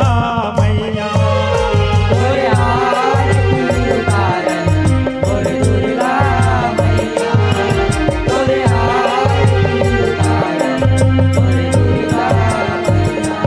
मैया। तोरे आरती उतारन, मोर दुर्गा मैया। तोरे आरती उतारन, मोर दुर्गा मैया।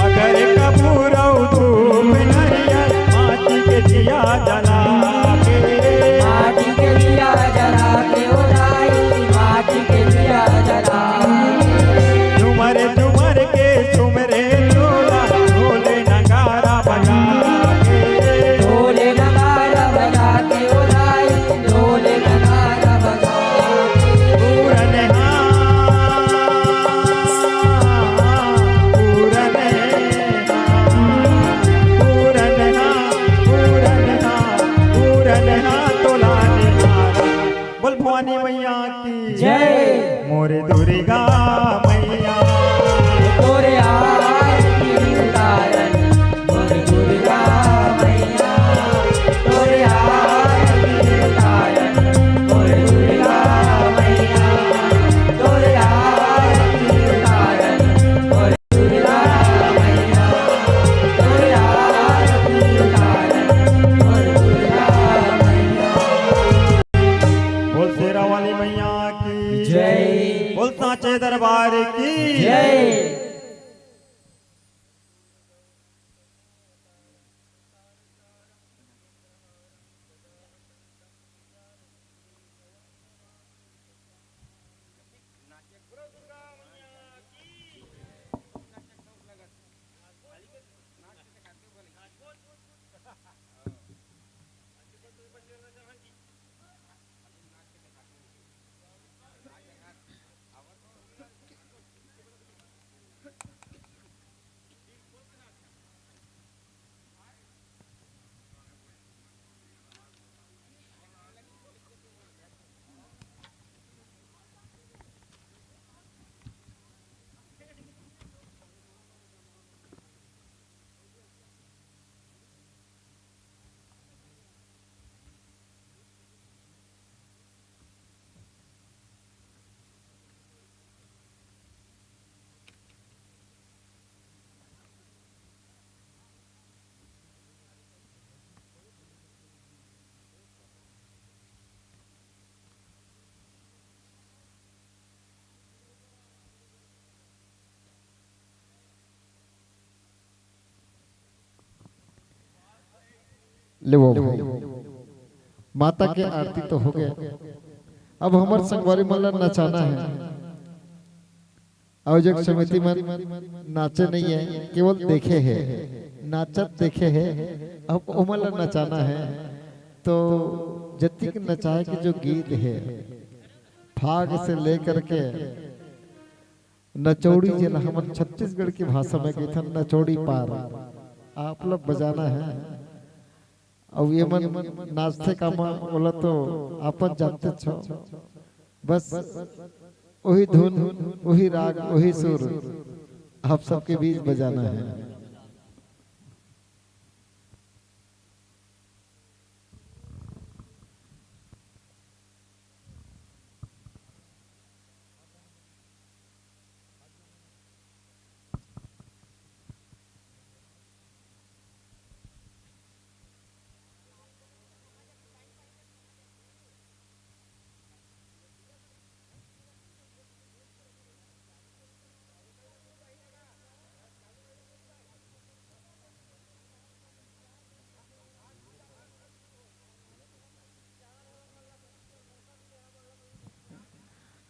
अगर कपूर अउ धूप नरियर, माटी के दिया जला के। माटी के दिया जला के, ओ दाई, माटी के दिया जला के। झूमर झूमर के सुमरे तोला, ढोल नगारा बजा के। ढोल नगारा बजा के, ओ दाई, ढोल नगारा बजा के। पूरन हा, पूरन हा, पूरन हा, पूरन हा, पूरन हा, तोला निहारा। बोल भवानी मैया की जय। मोर दुर्गा मैया। तोरे आरती उतारन, मोर दुर्गा मैया। तोरे आरती उतारन, मोर दुर्गा मैया। तोरे आरती उतारन, मोर दुर्गा मैया। तोरे आरती उतारन, मोर दुर्गा मैया। बोल शेरा वाली मैया की जय। बोल सांचे दरबार की जय। ले वो भाई, माता के आरती तो हो गया, अब हमर संगवारी मन ला नचाना है। आयोजक समिति मन नाचे नहीं है, केवल देखे है, नाचत देखे है। अब ओमन ला नचाना है, तो जतिक नचाए के जो गीत है, फाग से लेकर के नचौड़ी, जेला हमन छत्तीसगढ़ की भाषा में कहिथन नचौड़ी पार, आप लोग बजाना है। अउ ये मन नाचथे कामा, ओला तो आपन जानते छो। बस वही धुन, वही राग, वही सुर आप सबके बीच बजाना है।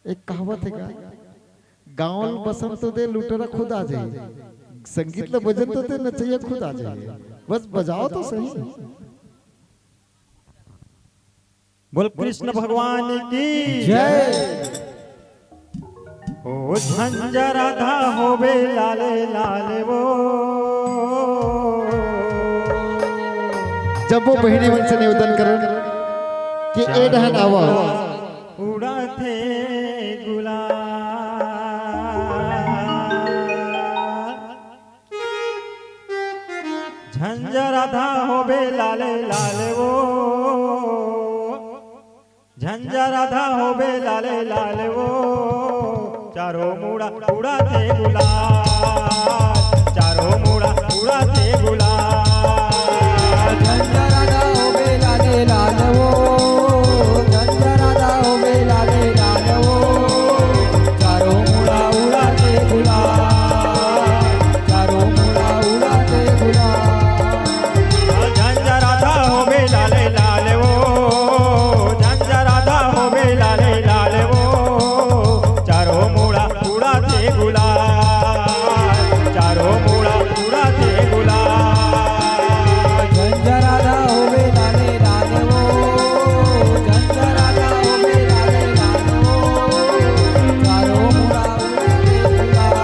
एक कहावत है का, गाँव ल बसन तो दे, लुटेरा खुद आ जाही। संगीत ल बजन तो दे, नचैया खुद आ जाही। बस बजाओ तो सही। बोल कृष्ण भगवान की जय। ओ झंझर राधा होवे लाले लाले वो। जब वो बहिनी मन से निवेदन करन, के ए डहन आवा। उड़ाथे गुलाल। झंझर आधा होबे लाले लाल वो, झंझर आधा होबे लाले लाल वो। चारों मुड़ा उड़ाथे गुलाल, चारों मुड़ा उड़ाथे गुलाल। झंझर आधा होबे लाले लाल वो, झंझर आधा होबे लाले लाल वो। चारों मुड़ा उड़ाथे गुलाल, चारों मुड़ा उड़ाथे गुलाल। झंझर आधा होबे लाले लाल वो, झंझर आधा होबे लाले लाल वो। चारों मुड़ा उड़ाथे गुलाल, चारों मुड़ा उड़ाथे गुलाल। झंझर आधा होबे लाले लाल वो, झंझर आधा होबे लाले लाल वो। चारों मुड़ा उड़ाथे गुलाल,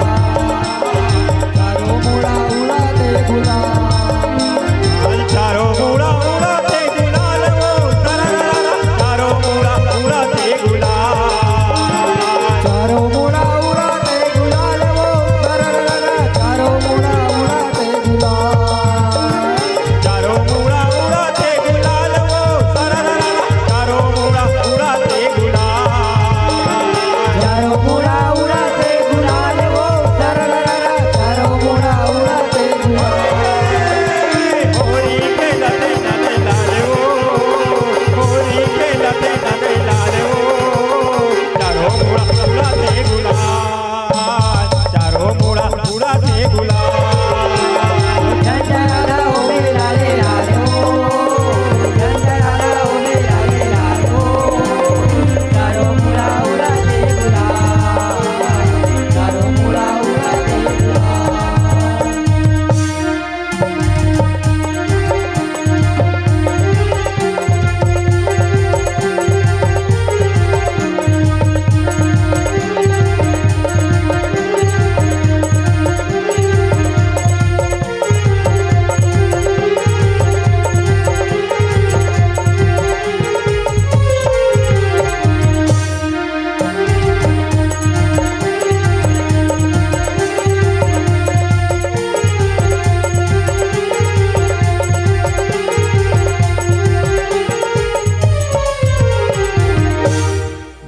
चारों मुड़ा उड़ाथे गुलाल। चारों मुड़ा उड़ाथे गुलाल वो, सररररा, चारों मुड़ा उड़ाथे गुलाल। चारों मुड़ा उड़ाथे गुलाल वो, सररररा, चारों मुड़ा उड़ाथे गुलाल। चारों मुड़ा उड़ाथे गुलाल वो, सररररा, चारों मुड़ा उड़ाथे गुलाल। चारों मुड़ा उड़ाथे गुलाल वो, सररररा, चारों मुड़ा उड़ाथे गुलाल। होरी के लते नने लाल वो, होरी के लते नने लाल वो। चारों मुड़ा उड़ाथे गुलाल, चारों मुड़ा उड़ाथे गुलाल। झंझर आधा होबे लाले लाल वो, झंझर आधा होबे लाले लाल वो। चारों मुड़ा उड़ाथे गुलाल, चारों मुड़ा उड़ाथे गुलाल।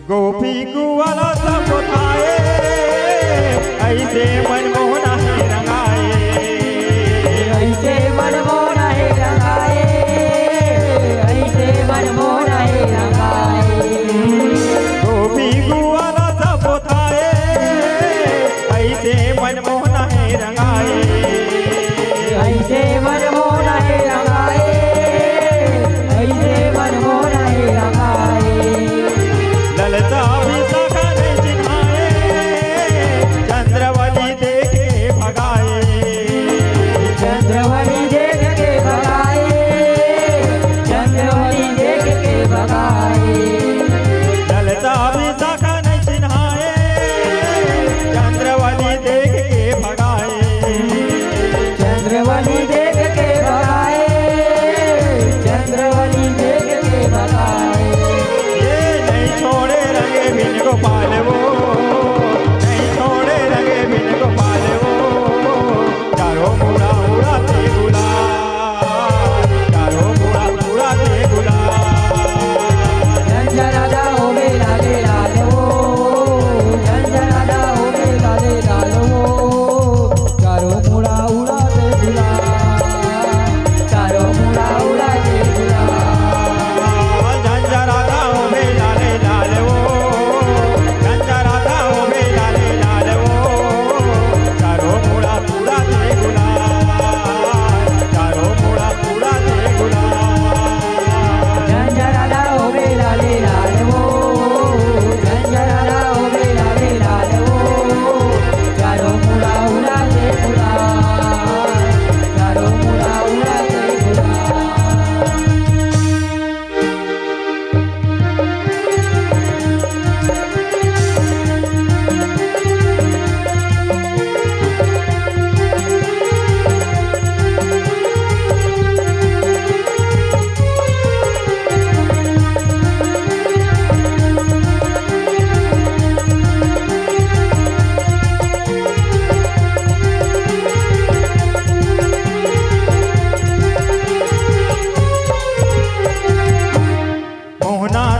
गोपी कुंवारा सब थाए, अइसे मनमोहन हे रंगाए। अइसे मनमोहन हे रंगाए, अइसे मनमोहन हे रंगाए। गोपी कुंवारा सब थाए, अइसे मनमोहन हे रंगाए। अइसे मनमोहन हे रंगाए, अइसे मनमोहन हे रंगाए। ललचा विशाखा नइ चिन्हाए, चंद्रावली देख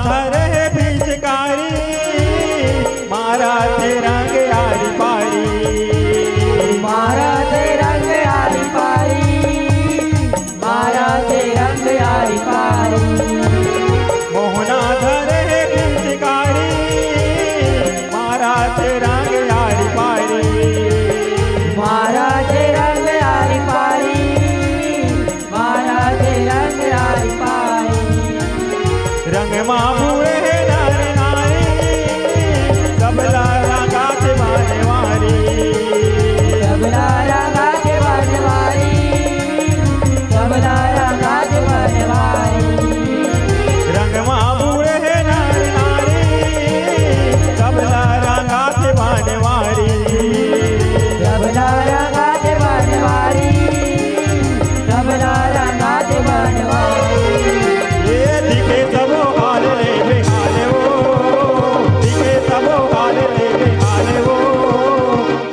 धरे हे पिचकारी, मारत हे रंग आरी पारी। मारत हे रंग आरी पारी, मारत हे रंग आरी पारी। मोहना धरे हे पिचकारी, मारत हे रंग आरी पारी। मारत हे रंग आरी पारी, मारत हे रंग आरी पारी। रंग मा बूड़े हे नर नारी, सबला रंगात बनवारी। सबला रंगात बनवारी, सबला रंगात बनवारी। रंग मा बूड़े हे नर नारी, सबला रंगात बनवारी। सबला रंगात बनवारी, सबला रंगात बनवारी। ए दिखे सबो हाल ले बेहाल ओ, दिखे सबो हाल ले बेहाल ओ।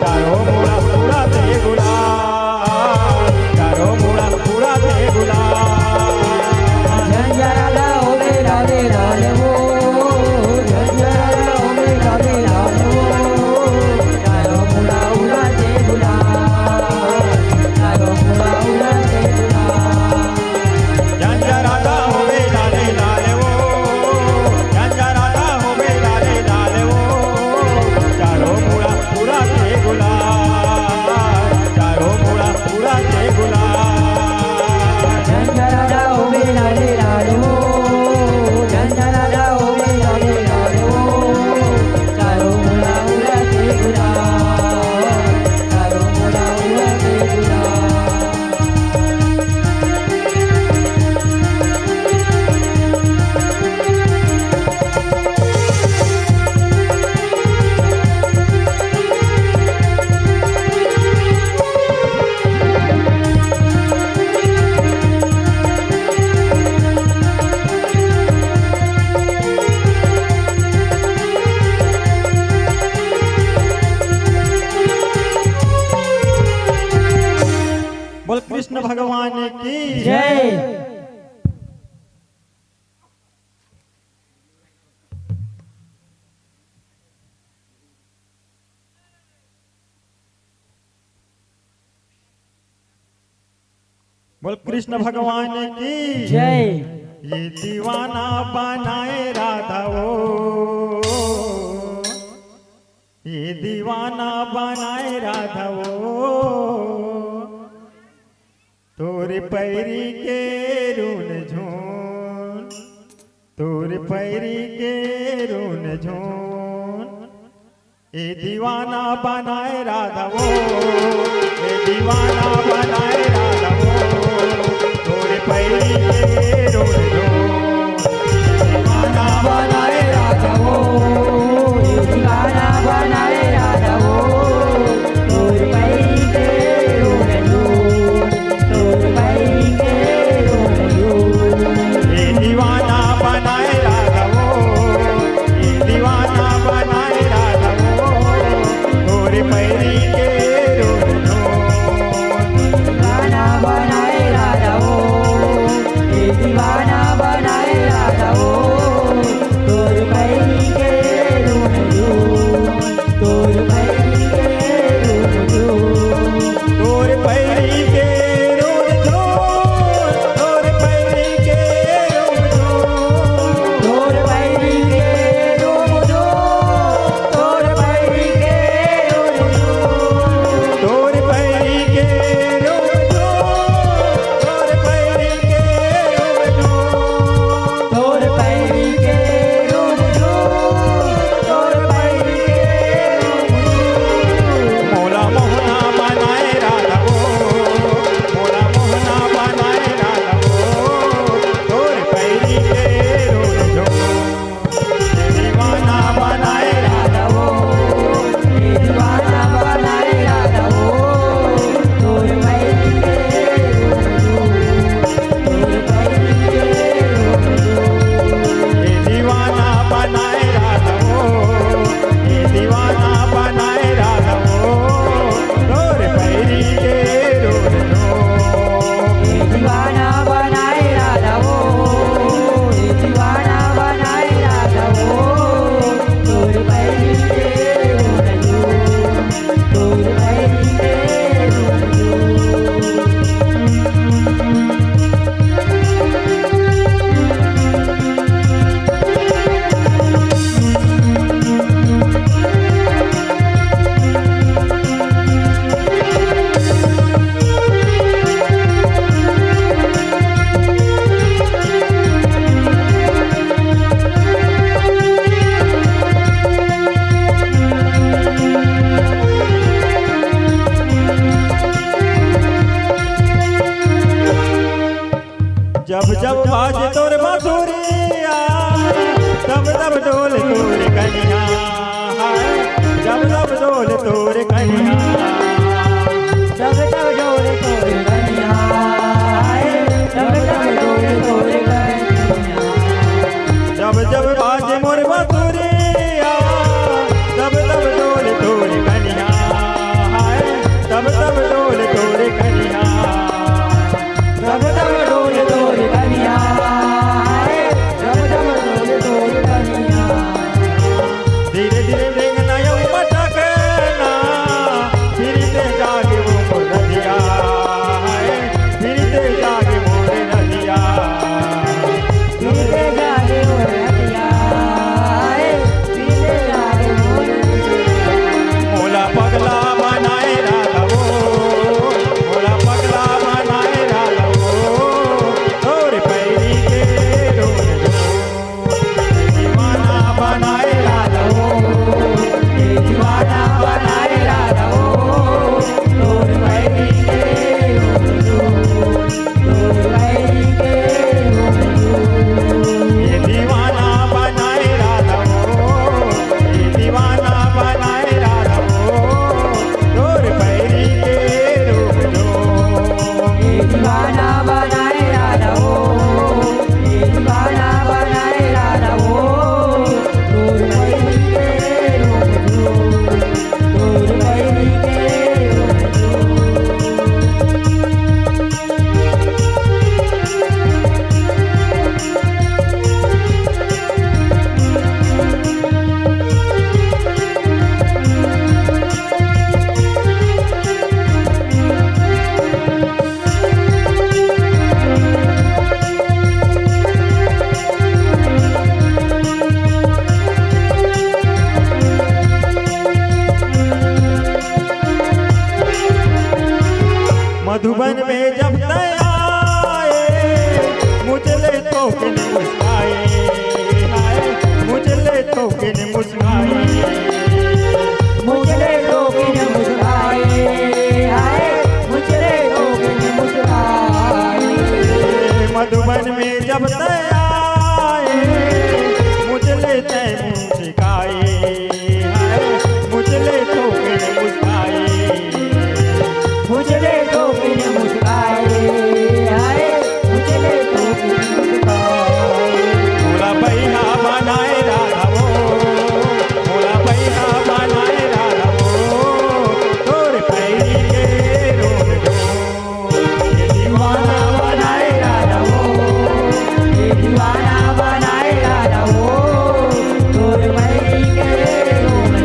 चारों मुड़ा उड़ाथे गुलाल, चारों मुड़ा उड़ाथे गुलाल। झंझरा दा होवे लाले लाल ओ, झंझरा दा होवे लाले लाल ओ। चारों मुड़ा उड़ाथे गुलाल, चारों मुड़ा उड़ाथे गुलाल। झंझरा दा होवे लाले लाल ओ, झंझरा दा होवे लाले लाल ओ। चारों मुड़ा उड़ाथे गुलाल, चारों मुड़ा उड़ाथे गुलाल। झंझरा दा होवे लाले लाल ओ, झंझरा दा होवे लाले लाल ओ। चारों मुड़ा उड़ाथे गुलाल, चारों मुड़ा उड़ाथे गुलाल। बोल कृष्ण भगवान की जय। बोल कृष्ण भगवान की जय। ये दीवाना बनाए राधा वो, ये दीवाना बनाए राधा वो। तोर पैरी के रुन झुन, तोर पैरी के रुन झुन। ए दीवाना बनाए राधा वो, ए दीवाना बनाए राधा वो। तोर पैरी के रुन झुन। दीवाना बनाए राधा वो, ए दीवाना बनाए राधा वो। तोर पैरी के रुन झुन, तोर पैरी के रुन झुन। ए दीवाना बनाए राधा वो, ए दीवाना बनाए राधा वो। तोर पैरी के रुन झुन। दीवाना बनाए राधा वो, ए दीवाना जब तब डोले तोर कनिहा, हाय, जब तब डोले तोर कनिहा। जब तब डोले तोर कनिहा, हाय, जब तब डोले तोर कनिहा। जब जब बाजे मोर बांसुरिया, तब तब डोले तोर कनिहा, हाय, तब तब डोले तोर कनिहा। जब तब डोले तोर कनिहा, हाय, जब तब डोले तोर कनिहा। धीरे धीरे बेंगना अउ मटकना, फिर ते जागे वो मोर रतिया, हाय, फिर ते जागे मोर रतिया। फिर ते जागे मोर रतिया, हाय, फिर ते जागे मोर रतिया। मोला पगला बनाए राधा वो, मोला पगला बनाए राधा वो, तोर पैरी के डोर। दीवाना बनाए राधा वो, दीवाना बनाए राधा वो, तोर पैरी के डोर, तोर पैरी के डोर। ये दीवाना बनाए राधा वो, ये दीवाना बनाए राधा वो, तोर पैरी के डोर। ये दीवाना बनाए राधा वो, ये दीवाना बनाए राधा वो, तोर पैरी के डोर, तोर पैरी के डोर। मधुबन में जब तै आए, मुझले तो किन मुस्काए, हाय, मुझले तो किन मुस्काए। मुझले तो किन मुस्काए, हाय, मुझले तो किन मुस्काए। मधुबन में जब तै आए, मुझले तै मुस्काए, हाय, मुझले तो किन मुस्काए। मुझले तो किन मुस्काए, हाय, मुझले तो किन मुस्काए। मोला बइहा बनाए राधा वो, मोला बइहा बनाए राधा वो, तोर पैरी के डोर। ये दीवाना बनाए राधा वो, ये दीवाना बनाए राधा वो, तोर पैरी के डोर।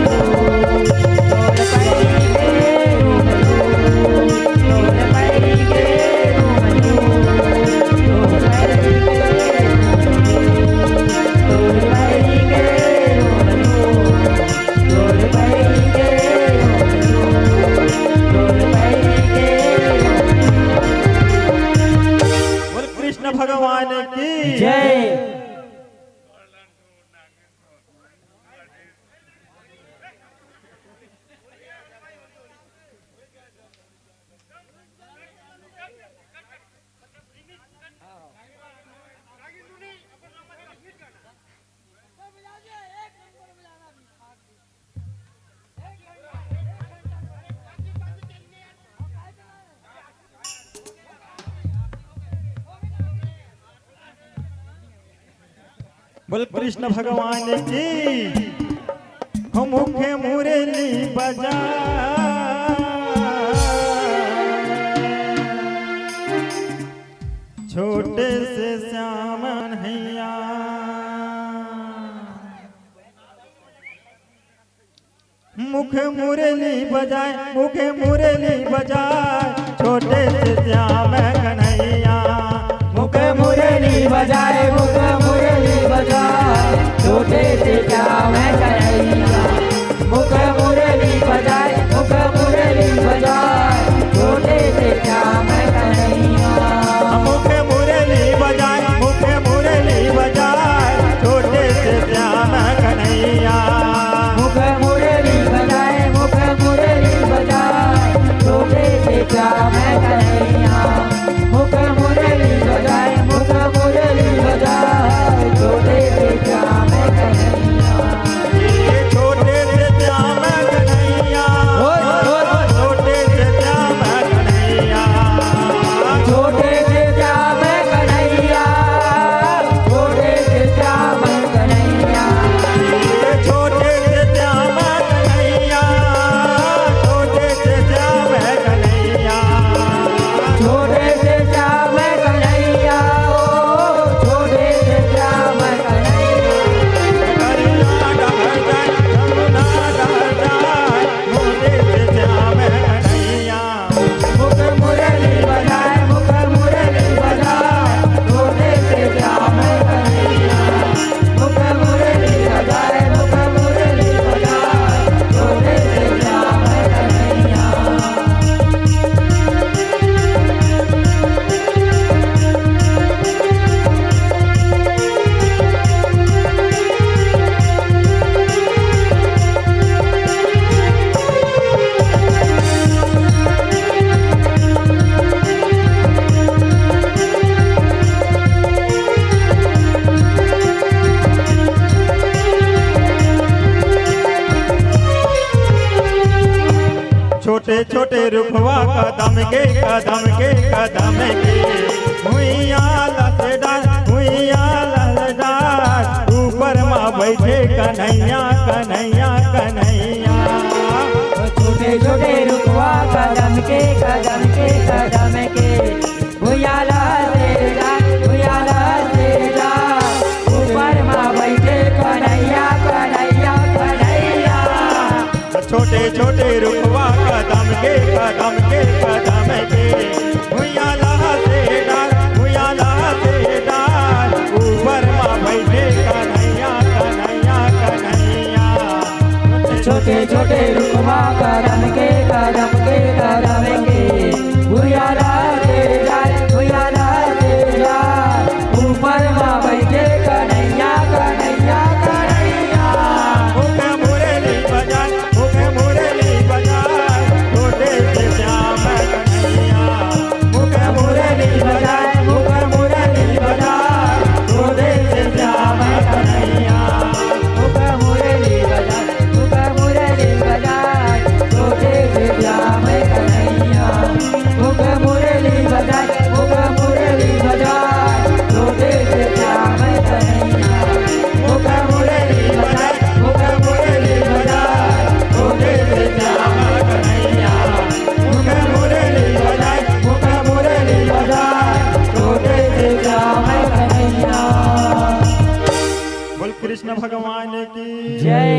बोल कृष्ण भगवान की जय। बोल कृष्ण भगवान की। हो मुख मुरली बजा, छोटे से श्याम कन्हैया। मुख मुरली बजाए, मुख मुरली बजाए, छोटे से श्याम कन्हैया। मुख मुरली बजाए, मुख मुरली बजाए, छोटे से श्याम कन्हैया। मुख मुरली बजाए, मुख मुरली बजाए, छोटे से श्याम कन्हैया। मुख मुरली बजाए, मुख मुरली बजाए, छोटे से श्याम कन्हैया। मुख मुरली बजाए, मुख मुरली बजाए, छोटे से श्याम कन्हैया। मुख मुरली बजाए, मुख मुरली बजाए, छोटे से श्याम कन्हैया। छोटे छोटे रुखवा कदम के, कदम के, कदम के, भुइयां लसडार, भुइयां लसडार, ऊपर मा बैठे कन्हैया, कन्हैया, कन्हैया। छोटे छोटे रुखवा कदम के, कदम के, कदम के, भुइयां लसडार, भुइयां लसडार, ऊपर मा बैठे कन्हैया, कन्हैया, कन्हैया। छोटे छोटे रुखवा कदम के, कदम के, कदम के, भुइयां लसडार, भुइयां लसडार, ऊपर मा बैठे कन्हैया, कन्हैया, कन्हैया। छोटे छोटे रुखवा कदम के, कदम के, कदम के, भुइयां लसडार, भुइयां लसडार, ऊपर मा बैठे कन्हैया, कन्हैया, कन्हैया। मुख मुरली बजाए, मुख मुरली बजाए, छोटे से श्याम कन्हैया। मुख मुरली बजाए, मुख मुरली बजाए, छोटे से श्याम कन्हैया। मुख मुरली बजाए, मुख मुरली बजाए, छोटे से श्याम कन्हैया। मुख मुरली बजाए, मुख मुरली बजाए, छोटे से श्याम कन्हैया। मुख मुरली बजाए, मुख मुरली बजाए, छोटे से श्याम कन्हैया। मुख मुरली बजाए, मुख मुरली बजाए, छोटे से श्याम कन्हैया। बोल कृष्ण भगवान की जय।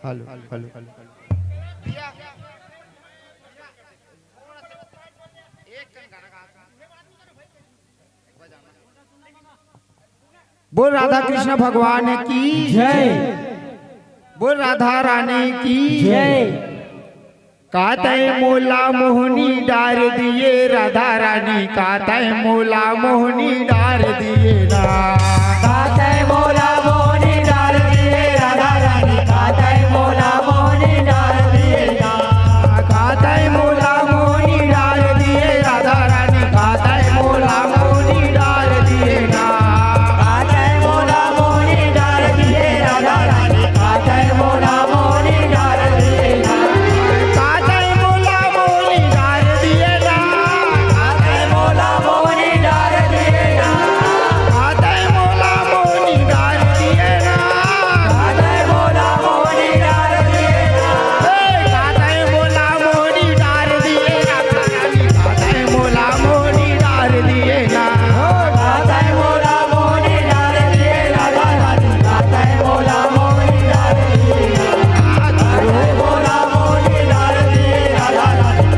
Hello, hello, hello. बोल राधा कृष्ण भगवान की जय। बोल राधा रानी की जय। का तैं मोला मोहनी डार दिए राधा रानी, का तैं मोला मोहनी डार दिए ना। का तैं मोला मोहनी डार दिए राधा रानी, का तैं मोला मोहनी डार दिए ना। का तैं मोला मोहनी डार दिए राधा रानी, का तैं मोला मोहनी डार दिए ना। का तैं मोला मोहनी डार दिए राधा रानी, का तैं मोला मोहनी डार दिए ना। का तैं मोला मोहनी डार दिए ना। का तैं मोला मोहनी डार दिए ना। का तैं मोला मोहनी डार दिए ना। का तैं मोला मोहनी डार दिए ना। ए, का तैं मोला मोहनी डार दिए ना। का तैं मोला मोहनी डार दिए ना। ओ, का तैं मोला मोहनी डार दिए ना। का तैं मोला मोहनी डार दिए ना। का तैं मोला मोहनी डार दिए ना।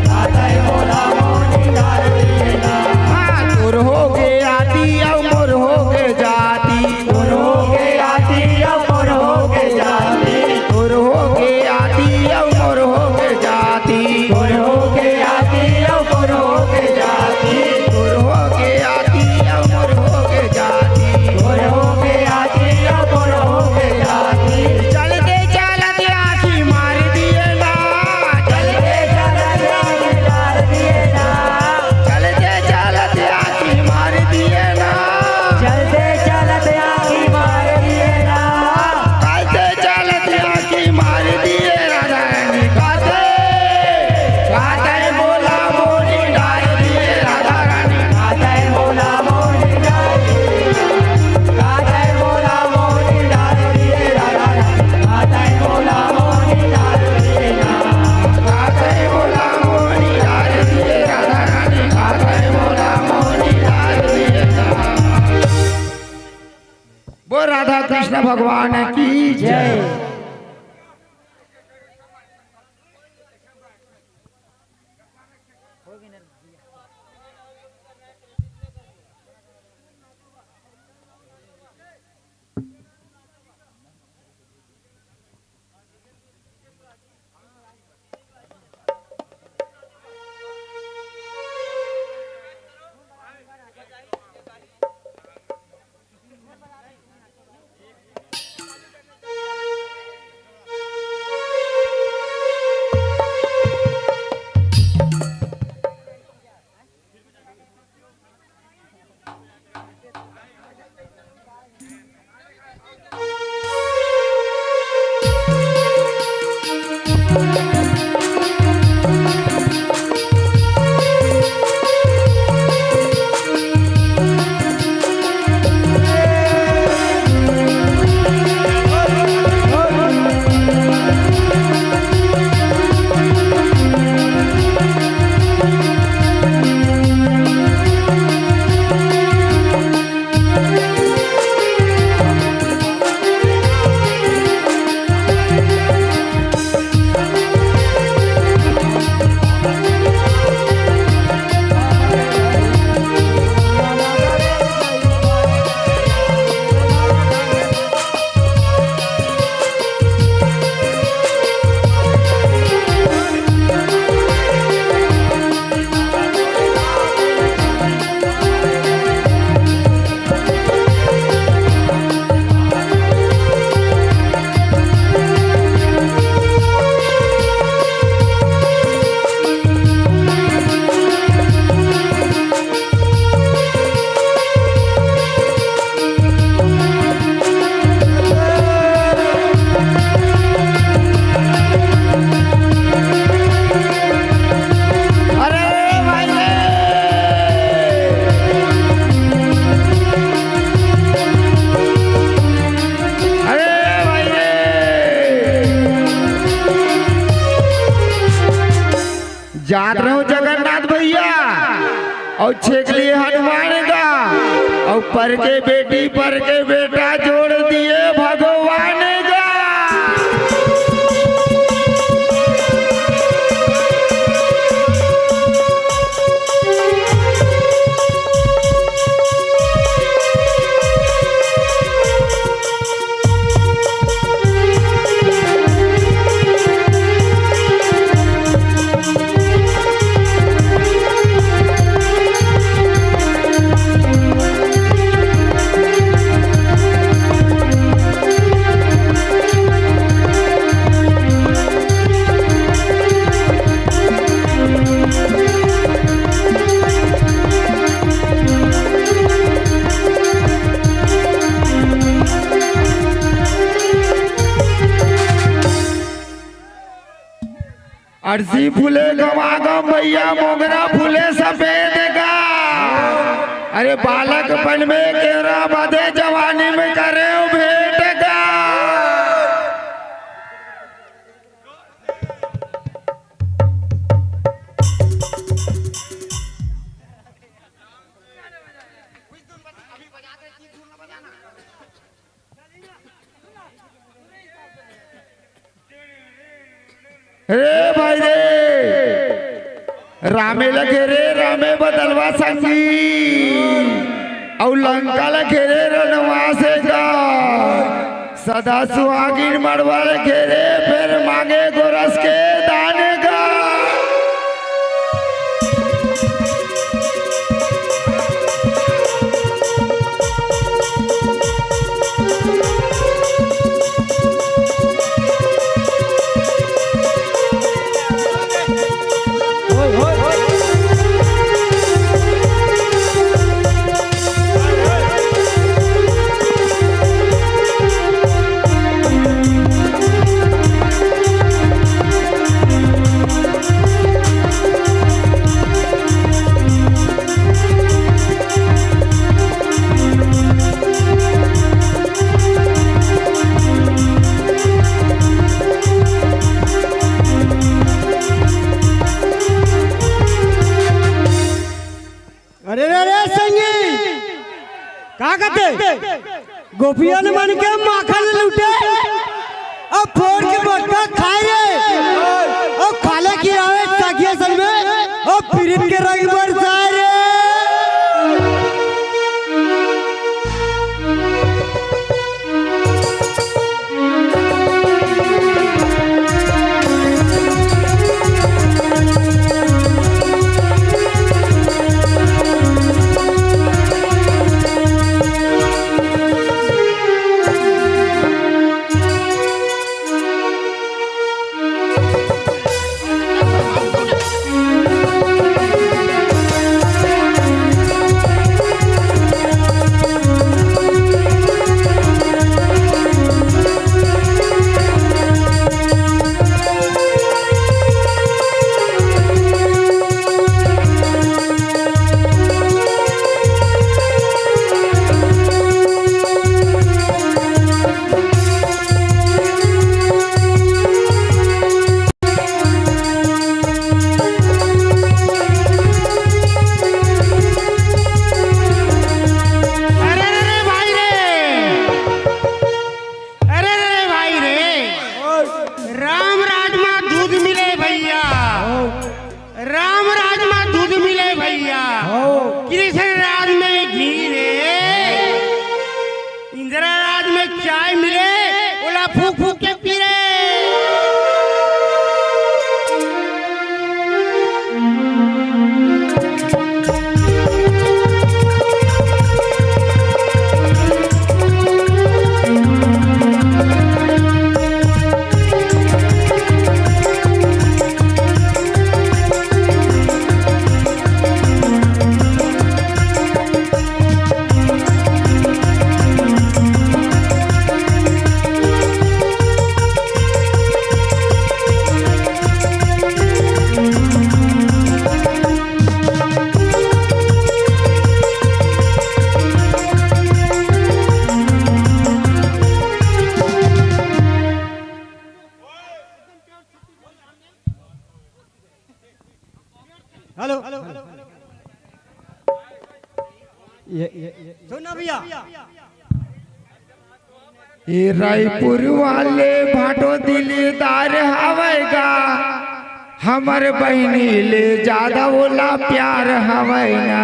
का तैं मोला मोहनी डार दिए ना। हाँ, तोर होगे आती अउ मोर होगे जाती। तोर होगे आती अउ मोर होगे जाती। तोर होगे आती अउ मोर होगे जाती। तोर होगे आती अउ मोर होगे जाती। तोर होगे आती अउ मोर होगे जाती। तोर होगे आती अउ मोर होगे जाती। चलते चलत आँखी मार दिए ना। चलते चलत आँखी मार दिए ना। चलते चलत आँखी मार दिए ना। चलते चलत आँखी मार दिए ना। चलते चलत आँखी मार दिए राधा रानी। का तैं, का तैं मोला मोहनी डार दिए राधा रानी। का तैं मोला मोहनी डार दिए। का तैं मोला मोहनी डार दिए राधा रानी। का तैं मोला मोहनी डार दिए ना। का तैं मोला मोहनी डार दिए राधा रानी। का तैं मोला मोहनी डार दिए ना। बोल राधा कृष्ण भगवान की जय। जात रहो जगन्नाथ भैया, अउ छेकली हनुमान गा, अउ पर के बेटी पर के बेटा जोड़ दिए भगवान गा। अरसी फूले गमागम भैया, मोगरा फूले सफेद गा। अरे बालकपन में केरा बधे, जवानी में करे भेंट गा। रे भाई रे, रामे ल घेरे रामे बदलवा संगी, अउ लंका ल घेरे रनवा से गा। सदा सुहागिन मड़वा ल घेरे, फेर मांगे गोरस के दान गा। अरे रे रे संगी, का कथे? गोपियन मन के माखन लूटे, अब फोड़ के बड़का खाए रे, अब खाले की आवे ताकिया सन में, अब पीरित के रंग बरसाए रे। ए रायपुर वाले भाटो दिलदार हवय गा, हमर बहिनी ले जादा ओला प्यार हवय ना।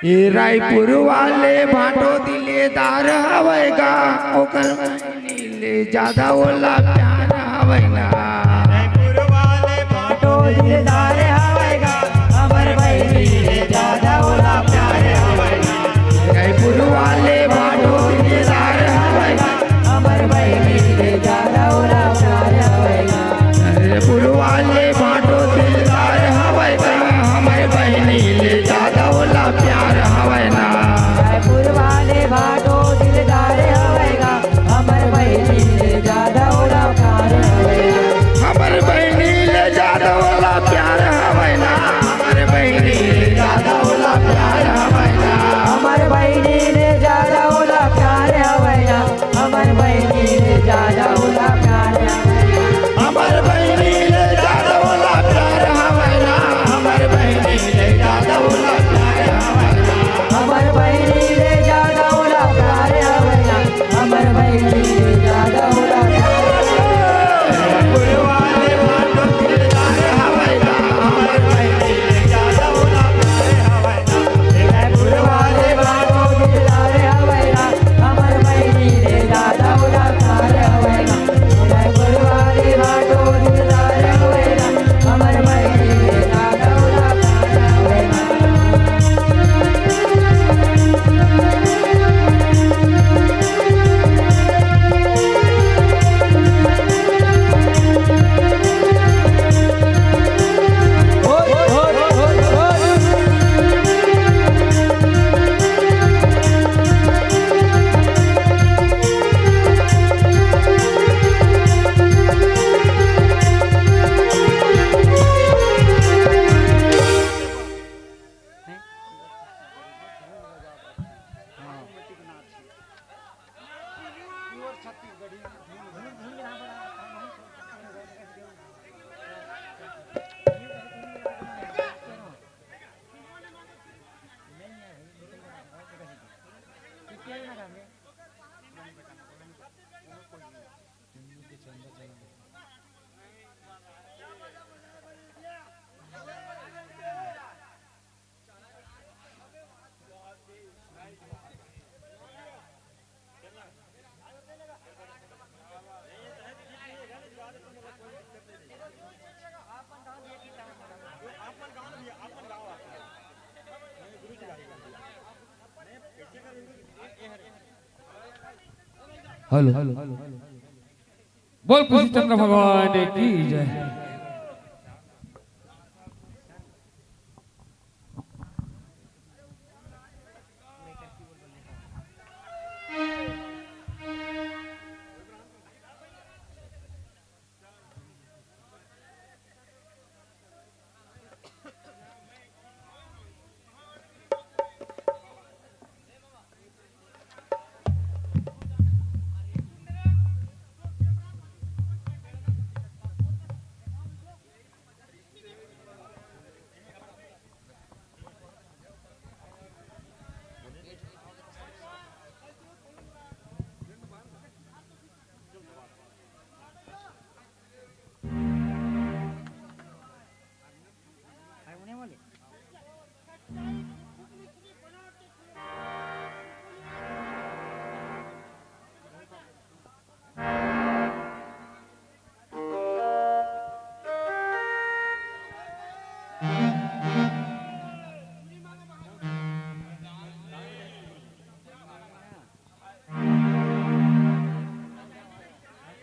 ए रायपुर वाले भाटो दिलदार हवय गा, ओकर बहिनी ले जादा ओला प्यार हवय ना। रायपुर वाले भाटो दिलदार हवय गा, हमर बहिनी ले जादा ओला प्यार हवय ना। रायपुर वाले भाटो दिलदार हवय गा, हमर बहिनी ले जादा ओला प्यार हवय ना। रायपुर वाले भाटो दिलदार हवय गा, हमर बहिनी ले जादा ओला प्यार हवय ना। रायपुर वाले भाटो दिलदार हवय गा, हमर बहिनी ले जादा ओला प्यार हवय ना। हमर बहिनी ले जादा ओला प्यार हवय ना। हमर बहिनी ले जादा ओला प्यार हवय ना। हमर बहिनी ले जादा ओला प्यार हवय ना। हमर बहिनी ले जादा ओला प्यार हवय ना। हमर बहिनी ले जादा ओला प्यार हवय ना। हमर बहिनी ले जादा ओला प्यार हवय ना। हमर बहिनी ले जादा ओला प्यार हवय ना। हमर बहिनी ले जादा ओला प्यार हवय ना। रायपुर वाले भाटो दिलदार हवय ना। हमर बहिनी ले जादा ओला प्यार हवय ना। रायपुर वाले भाटो दिलदार हवय ना। हमर बहिनी ले जादा ओला प्यार हवय ना। रायपुर वाले भाटो दिलदार हवय ना। हमर बहिनी ले जादा ओला प्यार हवय ना। हेलो। बोल कृष्णचंद्र भगवान की जय।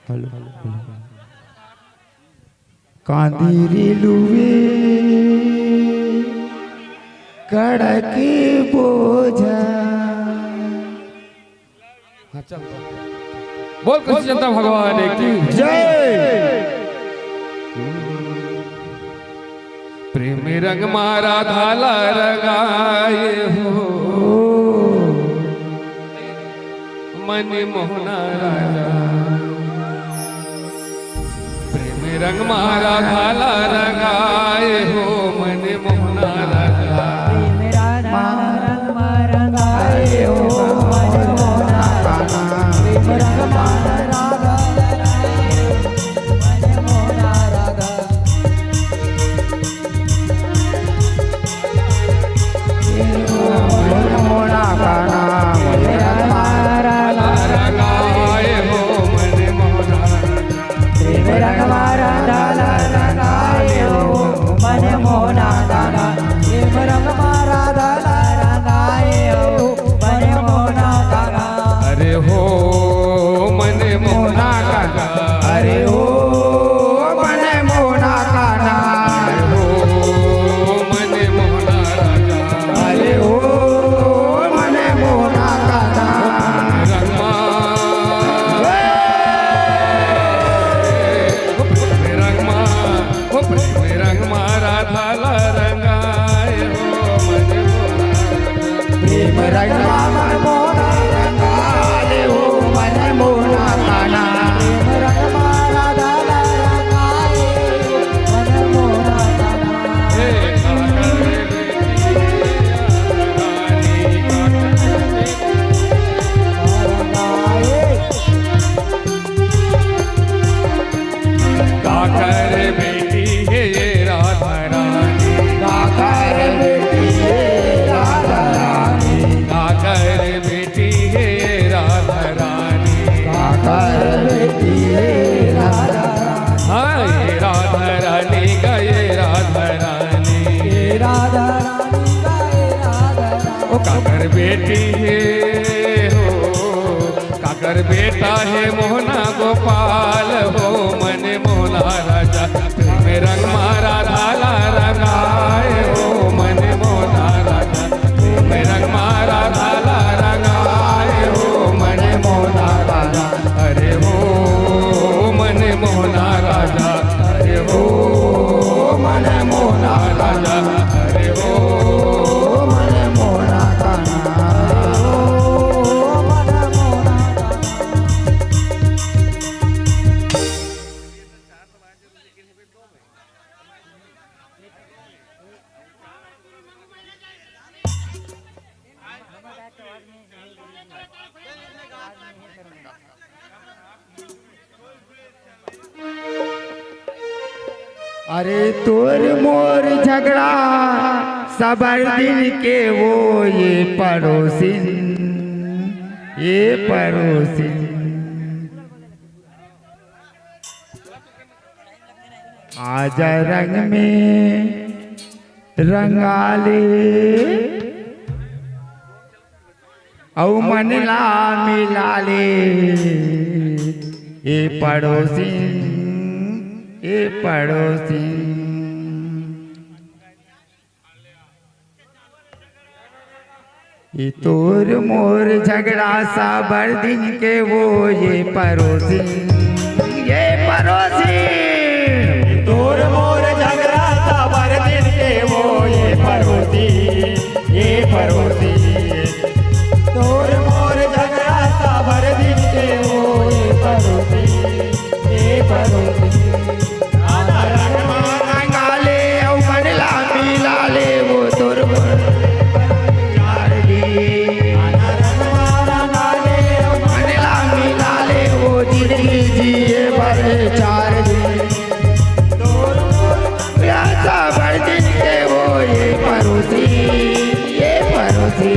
Hello, hello, hello. कांदी रे लुए कड़क बोझा। हाँ, चल, चल। बोल कृष्ण चंद्र भगवान की जय। प्रेम रंग मा राधा ला रंगाए हो, मन मोहना राजा। प्रेम रंग मा राधा ला रंगाए हो, मन मोहना राजा। प्रेम रंग मा रंगमा मन मोहना रंगाले हो, मन मोहना काना। रंगमा राधा ला रंगाले, मन मोहना काना। काकर बेटी हे ये राधा रानी, काकर बेटी हे राधा रानी, काकर बेटी हे ये राधा रानी, काकर बेटी हे राधा रानी। हाँ, ये राधा रानी गा, ये राधा रानी, ये राधा रानी गा, ये राधा रानी। ओ काकर बेटी हे हो, काकर बेटा हे मोहना गोपाल हो, मन मोहना राजा, प्रेम रंगमा राधा ला रंगाए हो, मन मोहना राजा, प्रेम रंगमा राधा ला रंगाए हो, मन मोहना राजा, अरे हो, मन मोहना राजा, अरे हो, मन मोहना राजा, अरे हो, मन मोहना काना, हो, मन मोहना काना। अरे तोर मोर झगड़ा सबर दिन के वो ये पड़ोसिन, ये पड़ोसिन। आजा रंग में रंगाले, अउ मन ला मिला ले, ए पड़ोसिन, ए पड़ोसिन। ये तोर मोर झगड़ा साबर दिन के वो ये पड़ोसिन, ये पड़ोसिन। तोर मोर झगड़ा साबर दिन के वो ये पड़ोसिन, ये पड़ोसिन। तोर मोर झगड़ा साबर दिन के वो ये पड़ोसिन, ये पड़ोसिन। आना रंगमा रंगाले अउ मन ला मिला ले वो तोर मोर चार दी। आना रंगमा रंगाले अउ मन ला मिला ले वो जिंदगी जिए भर चार दी। तोर मोर प्यासा भर दिन के वो ये पड़ोसी, ये पड़ोसी।